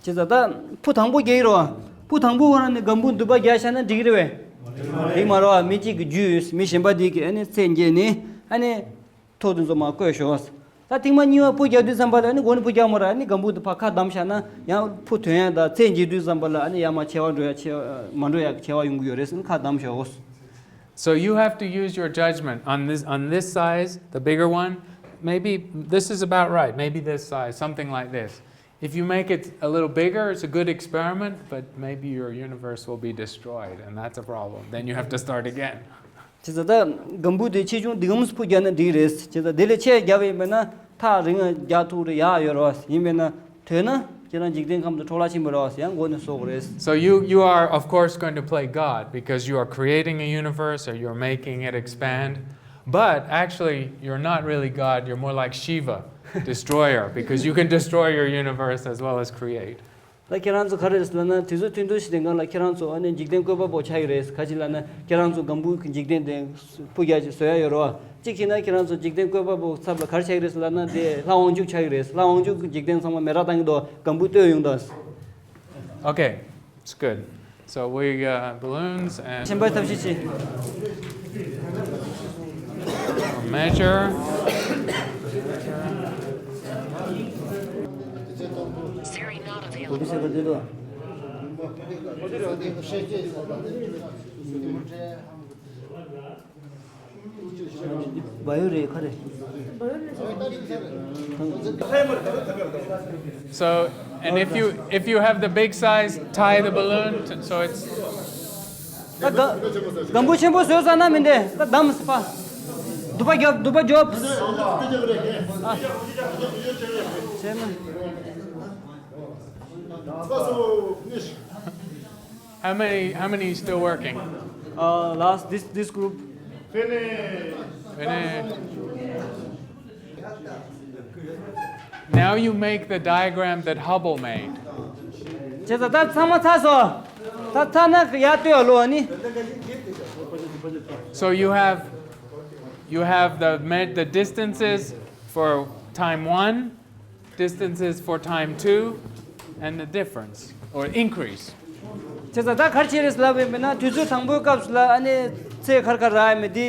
བྱས་ཙང་ད་ཕུ་དང་པོ་རྒྱག་གི་རོ། ཕུ་དང་པོ་ཁོ་རང་ནས་སྒམ་བུ་མདུད་པ་རྒྱག་བཞག་ན་འགྲིག་གི་རེད་པས། འགྲིག་མ་རེད་པ། མི་གཅིག་གི་རྒྱུས་མི་གཞན་པ་དེ་གི་ཨ་ནི་ཚད་འཇལ་ནས་ཨ་ནི་ཐོ་དེ་ཚོ་མར་བཀོད་ཤོག་ད་ཐེངས་མ་གཉིས་པ་ཕུ་རྒྱག་དུས་ཙམ་པ་ལ་ཨ་ནི་མགོ་ནས་ཕུ་རྒྱག་མ་རེད། ཨ་ནི་སྒམ་བུ་དེ་ཕར་ཁ་བསྡམས་བཞག་ན་ཡང་ཕུ་ཐོན་ཡག་དང་ཚད་འཇལ་དུས་ཙམ་པ་ལ་ཨ་ནི་ཡར་མར་ཆེ་བ་འགྲོ་ཡག་ཆེ་བ་མ་འགྲོ་ཡག་ཆེ་བ་ཡོང་གི་ཡོད་རེད། ཨ་ནི་ཁ་བསྡམས་ཤོག So you have to use your judgment on this, on this size, the bigger one. Maybe this is about right. Maybe this size, something like this. If you make it a little bigger, it's a good experiment, but maybe your universe will be destroyed, and that's a problem. Then you have to start again. བྱས་ཙང་ད་སྒམ་བུ་དེ་ཆེ་ཆུང་འདི་གམ་སུ་ཕུ་རྒྱག་ན་འགྲིག་རེད། བྱས་ཙང་དེ་ལས་ཆེ་རྒྱག་པ་ཡིན་པ་ན་ཐག་རིང་རྒྱག་ཐུབ་རེད། ཡག་ཡོད་རེད་པ། ཡིན་པས་ན་ཐོན་ན་ཁྱེད་རང་འཇིག་རྟེན་ཁམས་དུ་འཕྲོ་བརླག་ཕྱིན་པ་རེད་པ། ཡང་མགོ་ནས་བཟོ་དགོས་རེད། So you, you are, of course, going to play God because you are creating a universe or you're making it expand. But actually, you're not really God. You're more like Shiva, destroyer, because you can destroy your universe as well as create. ད་ཁྱེད་རང་ཚོ་ག་རེ་རེད་ལབ་ན། དུས་ཚོད་ཐུང་ཐུང་ཞིག་དེ་སྒང་ལ་ཁྱེད་རང་ཚོ་ཨ་ནི་འཇིག་རྟེན་བཀོད་པ་པོ་ཆགས་ཀྱི་རེད། ག་ཅི་ལབ་ན་ཁྱེད་རང་ཚོ་སྒམ་བུ་གི་འཇིག་རྟེན་དེ་ཕུ་རྒྱག་ཅིག་བཟོ་ཡག་ཡོད་རེད་པ། གཅིག་བྱས་ན་ཁྱེད་རང་ཚོ་འཇིག་རྟེན་བཀོད་པ་པོ་ཚབ་ལ་ག་རེ་ཆགས་ཀྱི་རེད་ལབ་ན། དེ་ལྷ་དབང་ཕྱུག་ཆགས་ཀྱི་རེད། ལྷ་དབང་ཕྱུག་གི་འཇིག་རྟེན་ཚང་མ་མེ་རག་བཏང་གི་འདུག་སྒམ་བུ་ལྟོས་ཡོང་དང་། Okay, it's good. So we uh, balloons and ཆེན་པོའི་ཐབས་ཤེས་ཆེ། Measure. བ་ཡོ་རེད་ག་རེད། So, and if you if you have the big size, tie the balloon to, so it's ད་སྒམ་བུ་ཆེན་པོ་བཟོས་ཚར་ན་མི་འདྲ། ད་བསྡམས་ཕར། མདུད་པ་རྒྱོབ། མདུད་པ་རྒྱོབ། ཨ། བྱས་ན། How many, how many is still working? Uh, last, this, this group. Finish. Now you make the diagram that Hubble made. བྱས་ཙང་ད་ཚང་མ་ཚར་སོང་། ད་ཚར་ན་ཡར་ལྟོས་ཨ་ལོ་ཨ་ནི། So you have, you have the med, the distances for time one, distances for time two, and the difference or increase. བྱས་ཙང་ད་ག་རེ་བྱས་རེད་ལབ་ཡིན་པས་ན། དུས་ཚོད་དང་པོའི་སྐབས་སུ་ལ་ཨ་ནི་ཚེ་ག་རེ་ག་རེ་རག་ཡོད་མེད་དེ་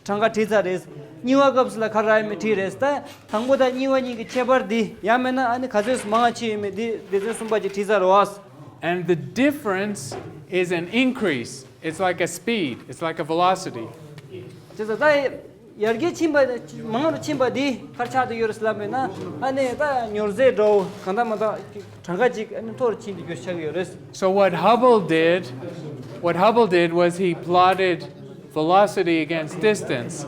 གྲངས་ཀ་བྲིས་ཚར་རེད། གཉིས་པ་སྐབས་སུ་ལ་ག་རེ་རག་ཡོད་མེད་བྲིས་རེད། ད་དང་པོ་དང་གཉིས་པ་གཉིས་ཀྱི་ཁྱད་པར་འདི། ཡང་མིན་ན་ཨ་ནི་ག་ཚོད་མང་ང་ཕྱིན་ཡོད་མེད་དེ་སྡེ་ཚན་གསུམ་པ་ཅིག་བྲིས་ཚར་རེད་བ། And the difference is an increase. It's like a speed. It's like a velocity. བྱས་ཙང་ད་ཡར་རྒྱས་ཕྱིན་པ། མང་རུ་ཕྱིན་པ་འདི་ག་རེ་ཆགས་བསྡད་ཡོད་རེད་ལབ་པས་ན། ཨ་ནི་ད་མྱུར་ཚད་འདྲ་བོ་གང་ལྟར་མ་ལྟར་གྲངས་ཀ་ཅིག་ཨ་ནི་མཐོ་རུ་ཕྱིན་བསྡད་རྒྱུ་ཆགས་ཀྱི་ཡོད་རེད། So what Hubble did, what Hubble did was he plotted velocity against distance.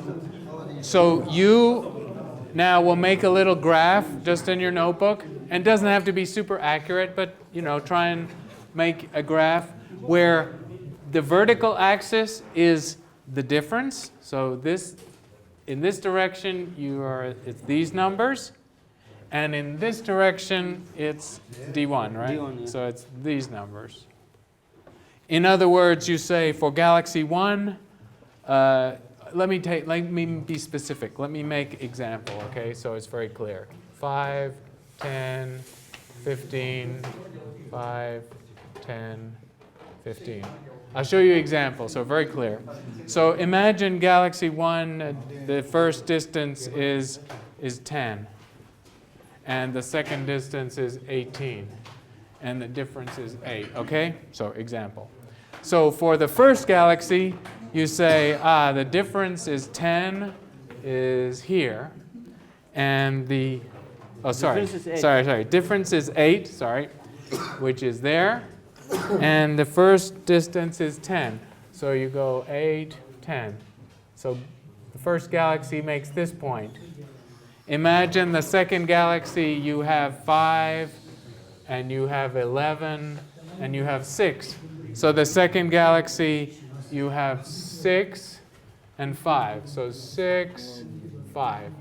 So you now will make a little graph just in your notebook, and doesn't have to be super accurate, but, you know, try and make a graph where the vertical axis is the difference. So this, in this direction, you are, it's these numbers, and in this direction, it's D one, right? D one, yeah. So it's these numbers. In other words, you say for galaxy one, uh, let me take, let me be specific. Let me make example, okay? So it's very clear. Five, ten, fifteen, five, ten, fifteen. I'll show you example, so very clear. So imagine galaxy one, uh, the first distance is, is ten, and the second distance is eighteen, and the difference is eight, okay? So example. So for the first galaxy, you say, ah, the difference is ten is here, and the, oh, sorry. Difference is eight. Sorry, sorry. Difference is eight, sorry, which is there. And the first distance is ten. So you go eight, ten. So the first galaxy makes this point. Imagine the second galaxy, you have five, and you have eleven, and you have six. So the second galaxy, you have six, and five. So six, five.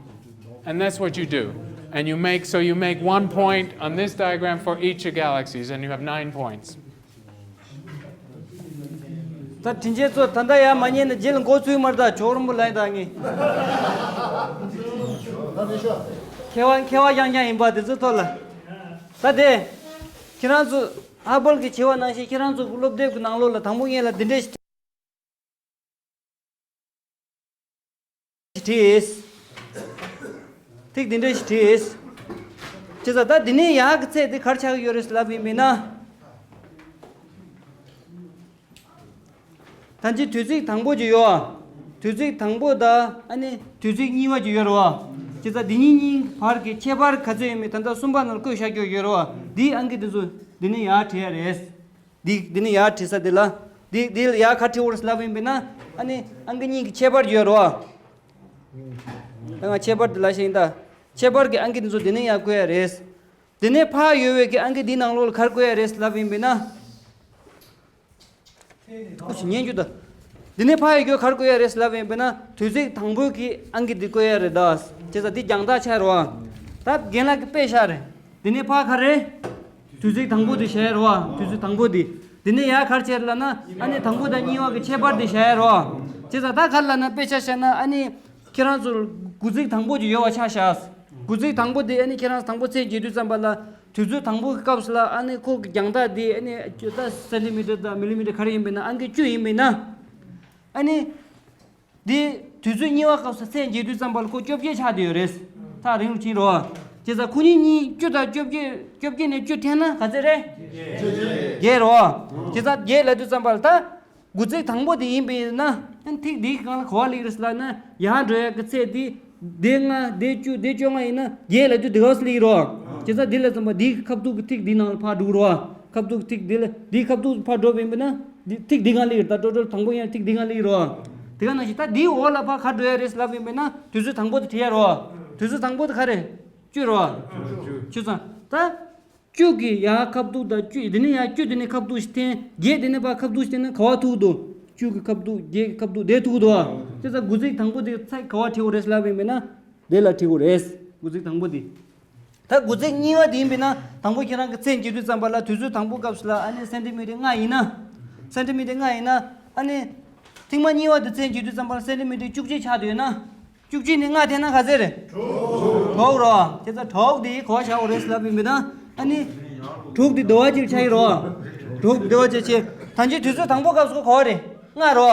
And that's what you do. And you make, so you make one point on this diagram for each of galaxies, and you have nine points. ད་དྲིན་ཆེན་ཚོ། ད་ལྟ་ཡར་མ་ཉན་ན་རྗེས་ལ་འགོ་ཚུགས་མ་རེད། ད་ཇོ་རོན་པོ་ལ་ཡིན་ད་ངས། མཁས་པ་མཁས་པ་རྐྱང་རྐྱང་ཡིན་པ་དེ་ཚོའི་ཐོག་ལ། ད་དེ་ཁྱེད་རང་ཚོ་ཧ་བལ་གྱི་བྱས་པ་ནང་བཞིན། ཁྱེད་རང་ཚོ་གི་སློབ་དེབ་ཀྱི་ནང་ལོགས་ལ་དང་པོ་ངེད་ལ་འདི་འདྲས་ཞིག་བྲིས། ཐིག་འདི་འདྲ་ཞིག་བྲིས། བྱས་ཙང་ད་འདི་ནས་ཡར་གྱི་ཚད་འདི་ག་རེ་ཆགས་ཀྱི་ཡོད་རེད་ལབ་ཡིན་པས་ན། ད་ཅི་དུས་ཚིགས་དང་པོ་ཅིག་ཡོད། དུས་ཚིགས་དང་པོ་དང་ཨ་ནི་དུས་ཚིགས་གཉིས་པ་ཅིག་ཡོད་རེད་བ། བྱས་ཙང་འདི་གཉིས་གཉིས་བར་གྱི་ཁྱད་པར་ག་ཚོད་ཡོད་མེད་ད་ལྟ་གསུམ་པ་ནང་བཀོད་བཞག་རྒྱུ་ཡོད་རེད་བ། འདིའི་ཨང་ཀི་འདི་ཚོ་འདི་ནས་ཡར་བྲིས་ཡ་རེད། འདི་འདི་ནས་ཡར་བྲིས་ས་འདི་ལ། འདི་འདི་ལ་ཡར་ག་བྲིས་འོར་ལབ་ཡིན་པས་ན། ཨ་ནི་ཨང་ཀི་གཉིས་ཀྱི་ཁྱད་པར་ཡོད་རེད་བ། ད་ང་ཁྱད་པར་འདི་ལ་ཤེས་ཡིན་ད། ཁྱད་པར་གྱི་ཨང་ཀི་འདི་ཚོ་འདི་ནས་ཡར་བཀོད་ཡ་རེད། འདི་ནས་ཕར་ཡོད་པའི་གི་ཨང་ཀི་འདི་ནང་ལོགས་ལ་ག་རེ་བཀོད་ཡ་རེད་ལབ་ཡིན་པས་ན། ཨོ་ཞིག་ཉན་རྒྱུ་ད། འདི་ནས་ཕར་ཡོད་རྒྱུ་ག་རེ་བཀོད་ཡ་རེད་ལབ་ཡིན་པས་ན། དུས་ཚིགས་དང་པོའི་གི་ཨང་ཀི་འདི་བཀོད་ཡ་རེད་ད། བྱས་ཙང་འདི་རྒྱང་ཐག་ཆགས་རེད་བ། ད་རྒན་ལགས་ཀྱིས་དཔེ་བཞག་རེད། འདི་ནས་ཕར་ག་རེ། དུས་ཚིགས་དང་པོ་འདི་བཞག་ཡ་རེད་བ། དུས་ཚིགས་དང་པོ་འདི། འདི་ནས་ཡར་ག་རེ་བྱས་རེད་ལབ་ན། ཨ་ནི་དང་པོ་དང་གཉིས་པ་གི་ཁྱད་པར་འདི་བཞག་ཡ་རེད་བ། བྱས་ཙང་ད་ག་རེ་ལབ་ན། དཔེ་ཆ་བཞག་ན་ཨ་ནི། ཁྱེད་རང་ཚོར་དགུ་ཚིགས་དང་པོ་ཅིག་ཡོད་པ་ཆ་བཞག་དགུ་ཚིགས་དང་པོ་དེ་ཨ་ནི་ཁྱེད་རང་དང་པོ་ཚད་འཇལ་དུས་ཙམ་པ་ལ། དུས་ཚོད་དང་པོ་གི་སྐབས་སུ་ལ་ཨ་ནི་ཁོ་གི་རྒྱང་ཐག་དེ་ཨ་ནི་ད་སེན་ཊི་མི་ཊར་དང་མི་ལི་མི་ཊར་ག་རེ་ཡིན་པས་ན། ཨང་ཀི་བཅུ་ཡིན་པས་ན། ཨ་ནི། དེ་དུས་ཚོད་གཉིས་པ་སྐབས་སུ་ཚད་འཇལ་དུས་ཙམ་པ་ལ་ཁོ་བཅོ་བརྒྱད་ཆགས་བསྡད་ཡོད་རེད། ཐག་རིང་རུ་ཕྱིན་རོ། བྱས་ཙང་ཁོ་གཉིས་གཉིས་བཅུ་དང་བཅོ་བརྒྱད། བཅོ་བརྒྱད་ནས་བཅུ་འཕྲད་ན་ག་ཚད་རེད། བརྒྱད་རོ། བྱས་ཙང་བརྒྱད་ལབ་དུས་ཙམ་པ་ལ་ད། དགུ་ཚིགས་དང་པོ་དེ་ཡིན་པས་ན། ཐིག་འདིའི་སྒང་ལ་ག་པར་སླེབས་རེད་ལབ་ན། ཡར་འགྲོ་ཡ་གི་ཚད་དེ། དེ་ལྔ། དེ་བཅུ། དེ་བཅོ་ལྔ་ཡིན་ན། བརྒྱད་ལབ་དུས་དེ་ག་པར་སླེབས་རོ། བྱས་ཙང་དེ་ལ་ཙམ་པ་དེའི་ཁ་ཐུག་གི་ཐིག་དེའི་ནང་ལ་ཕར་འགྲོ་རོ། ཁ་ཐུག་གི་ཐིག་དེ་ལ། དེའི་ཁ་ཐུག་ཕར་འགྲོ་བ་ཡིན་པས་ན། དེ་ཐིག་དེའི་སྒང་སླེབས་རེད། ད་ཀྲོ་ཀྲོ་དང་པོ་ཡང་ཐིག་དེའི་སྒང་སླེབས་རོ། དེ་ག་ནང་བཞིན་ད་དེའི་འོག་ལ་ཕར་ག་འགྲོ་ཡ་རེད་ལབ་ཡིན་པས་ན། དུས་ཚོད་དང་པོ་དེ་བྲིས་ཡ་རོ། དུས་ཚོད་དང་པོ་དེ་ག་རེད། བཅུ་རོ། བཅུ་ཙམ་ད། བཅུ་གི་ཡར་ཁ་ཐུག་དང་བཅུ་དེ་ནས་ཡར་བཅུ་དེ་ནས་ཁ་ཐུག་ཞིག་འཐེན། བརྒྱད་དེ་ནས་ཕར་ཁ་ཐུག་ཞིག་འཐེན་ན་ག་པར་ཐུག་འདུག་བཅུ་གི་ཁ་ཐུག་བརྒྱད་ཀྱི་ཁ་ཐུག་དེ་ཐུག་འདུག་ཨ། བྱས་ཙང་དགུ་ཚིགས་དང་པོ་དེ་ཚིག་ག་པར་བྲིས་དགོས་རེད་ལབ་པ་ཡིན་པས་ན། དེ་ལ་བྲིས་དགོས་རེད། དགུ་ཚིགས་དང་པོ་དེ། ད་དགུ་ཚིགས་གཉིས་པ་དེ་ཡིན་པས་ན། དང་པོ་ཁྱེད་རང་གི་མཚན་བརྗོད་དུས་ཙམ་པ་ལ། དུས་ཚོད་དང་པོ་སྐབས་སུ་ལ་ཨ་ནི་སེན་ཊི་མི་ཊར་ལྔ་ཡིན་ན། སེན་ཊི་མི་ཊར་ལྔ་ཡིན་ན། ཨ་ནི་ཐེངས་མ་གཉིས་པ་དེ་མཚན་བརྗོད་དུས་ཙམ་པ་ལ་སེན་ཊི་མི་ཊར་བཅུ་གཅིག་ཆགས་བསྡད་ཡོད་ན། བཅུ་གཅིག་ནས་ལྔ་འཐེན་ན་ག་ཚད་རེད། དྲུག་རོ། བྱས་ཙང་དྲུག་དེ་ག་པར་བཞག་དགོས་རེད་ལབ་པ་ཡིན་པས་ན། ཨ་ནི་དྲུག་དེ་འདི་པར་ཅིག་ཆགས་ཀྱི་རོ། དྲུག་འདི་པར་ཅིག་ཆགས། ད་ཅི་དུས་ཚོད་དང་པོ་སྐབས་སུ་ག་པར་རེད། ལྔ་རོ།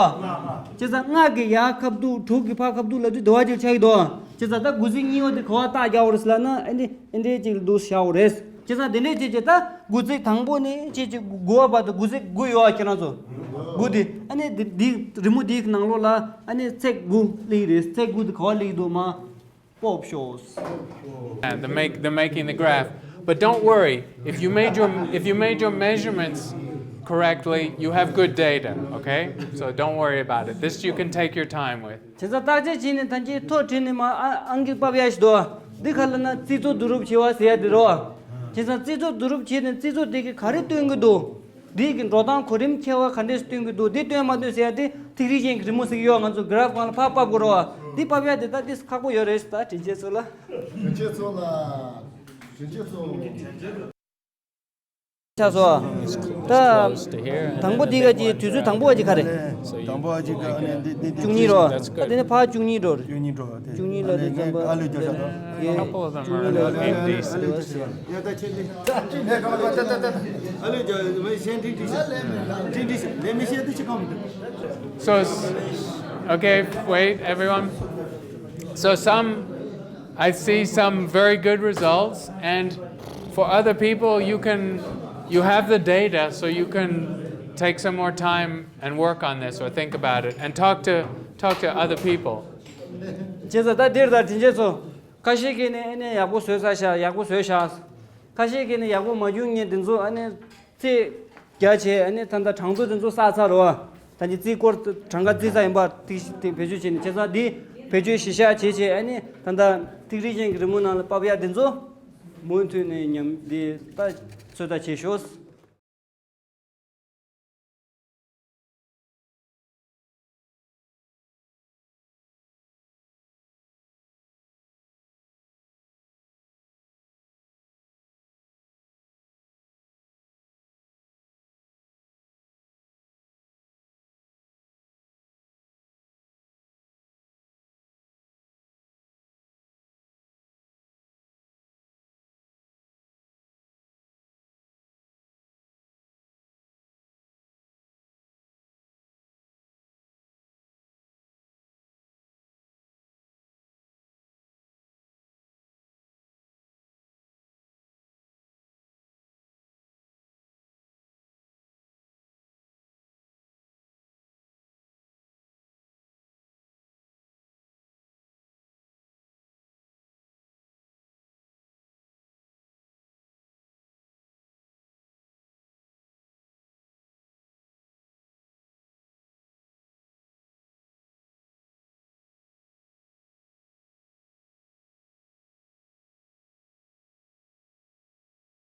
བྱས་ཙང་ལྔ་གི་ཡར་ཁ་ཐུག་དྲུག་གི་ཕར་ཁ་ཐུག་ལབ་དུས་འདི་པར་ཅིག་ཆགས་ཀྱི་འདུག་བྱས་ཙང་ད་དགུ་ཚིགས་གཉིས་པ་དེ་ག་པར་རྟགས་རྒྱག་དགོས་རེད་ལབ་ན། ཨ་ནི་འདི་འདྲས་ཅིག་འདུག་བཞག་དགོས་རེད། བྱས་ཙང་དེ་འདྲས་བྱས་བྱས། ད་དགུ་ཚིགས་དང་པོ་ནས་བྱས་བྱས་དགུ་པ་བར་དུ། དགུ་ཚིགས་དགུ་ཡོད་ཨ། ཁྱེད་རང་ཚོ། དགུ་དེ། ཨ་ནི་འདི་འདི་རི་མོ་འདིའི་ནང་ལོགས་ལ་ཨ་ནི་ཚེག་དགུ་སླེབས་རེད། ཚེག་དགུ་དེ་ག་པར་སླེབས་འདུག་མ། པོབ་ཤོས། And the make, the making the graph. But don't worry. If you made your, if you made your measurements correctly, you have good data, okay? So don't worry about it. This you can take your time with. བྱས་ཙང་བརྟག་དཔྱད་བྱས་ནས་ད་ཅི་ཐོ་བྲིས་ནས་མར་ཨ་ཨང་ཀི་ཕབ་ཡ་ཞིག་འདུག་འདི་ག་ལབ་ན་རྩིས་ཚོགས་བསྡུ་རུབ་བྱེད་པ་ཟེར་ཡ་དེ་རེད། བྱས་ཙང་རྩིས་ཚོགས་བསྡུ་རུབ་བྱས་ནས་རྩིས་ཚོགས་དེ་གིས་ག་རེ་སྟོན་གྱི་འདུག་འདི་གི་འགྲོ་སྟངས་གོ་རིམ་འཁྱེར་བ་ག་འདྲས་སྟོན་གྱི་འདུག་འདི་སྟོན་མ་སྟོན་ཟེར་ཡ་དེ་ཐིག་རིས་ཅན་གྱི་རི་མོ་ཟེར་གྱི་ཡོད། ང་ཚོ་གྷ་རབ་སྒང་ལ་ཕར་ཕབ་དགོས་རེད་པ། འདི་ཕབ་ཡ་དེ་ད་འདི་ཁག་པོ་ཡོད་རེད། ད་དྲིན་ཆེན་ཚོ་ལ། དྲིན་ཆེན་ཚོ་ལ། དྲིན་ཆེན་ཚོ། ཆགས་སོང་། ད་དང་པོ་འདི་ག་ཅི། དུས་ཚོད་དང་པོ་ག་ཅི་ག་རེད། དང་པོ་ག་ཅི་ག་ཨ་ནི་འདི་འདི་འདི་བཅུ་གཉིས་རོ། ད་དེ་ནས་ཕར་བཅུ་གཉིས་འགྲོ་རེད། བཅུ་གཉིས་འགྲོ་དེ། བཅུ་གཉིས་ལ་ཨ་ལུས་རྒྱག་བཞག་དང་། ཡེ། Couple of them are like empty. ཡ་ད་ཁྱེད་འདི། ད་ད་ད་ད། ཨ་ལུས་རྒྱག་མི་ཤེས་འདི་ཅི་གང་མི་འདུག So, okay, wait, everyone. So some, I see some very good results, and for other people, you can, you have the data, so you can take some more time and work on this or think about it and talk to, talk to other people. བྱས་ཙང་ད་འདིར་ད་དྲིན་ཆེན་ཚོ། ཁ་ཤས་ཀྱིས་ནི་ཨ་ནི་ཡག་པོ་བཟོས་ཚར་ཤག་ཡག་པོ་བཟོས་ཤག་ཁ་ཤས་ཀྱིས་ནི་ཡག་པོ་མ་བྱུང་མཁན་དེ་ཚོ་ཨ་ནི་རྩིས་རྒྱག་བྱས། ཨ་ནི་ད་ལྟ་གྲངས་ཐོ་དེ་ཚོ་བསགས་ཚར་རོ། ད་ནི་རྩིས་སྐོར་གྲངས་ཀ་རྩིས་ཚར་ཡིན་པ་དེ་དེ་བེད་སྤྱོད་བྱས་ནས། བྱས་ཙང་འདི་བེད་སྤྱོད་གཞི་བཞག་བྱས་བྱས། ཨ་ནི་ད་ལྟ་ཐིག་རིས་ཅན་གྱི་རི་མོ་ནང་ལ་ཕབ་ཡ་དེ་ཚོ་མུ་མཐུད་ནས་ཉམས་འདི་ད་ཚོད་ལྟ་བྱེད་ཤོག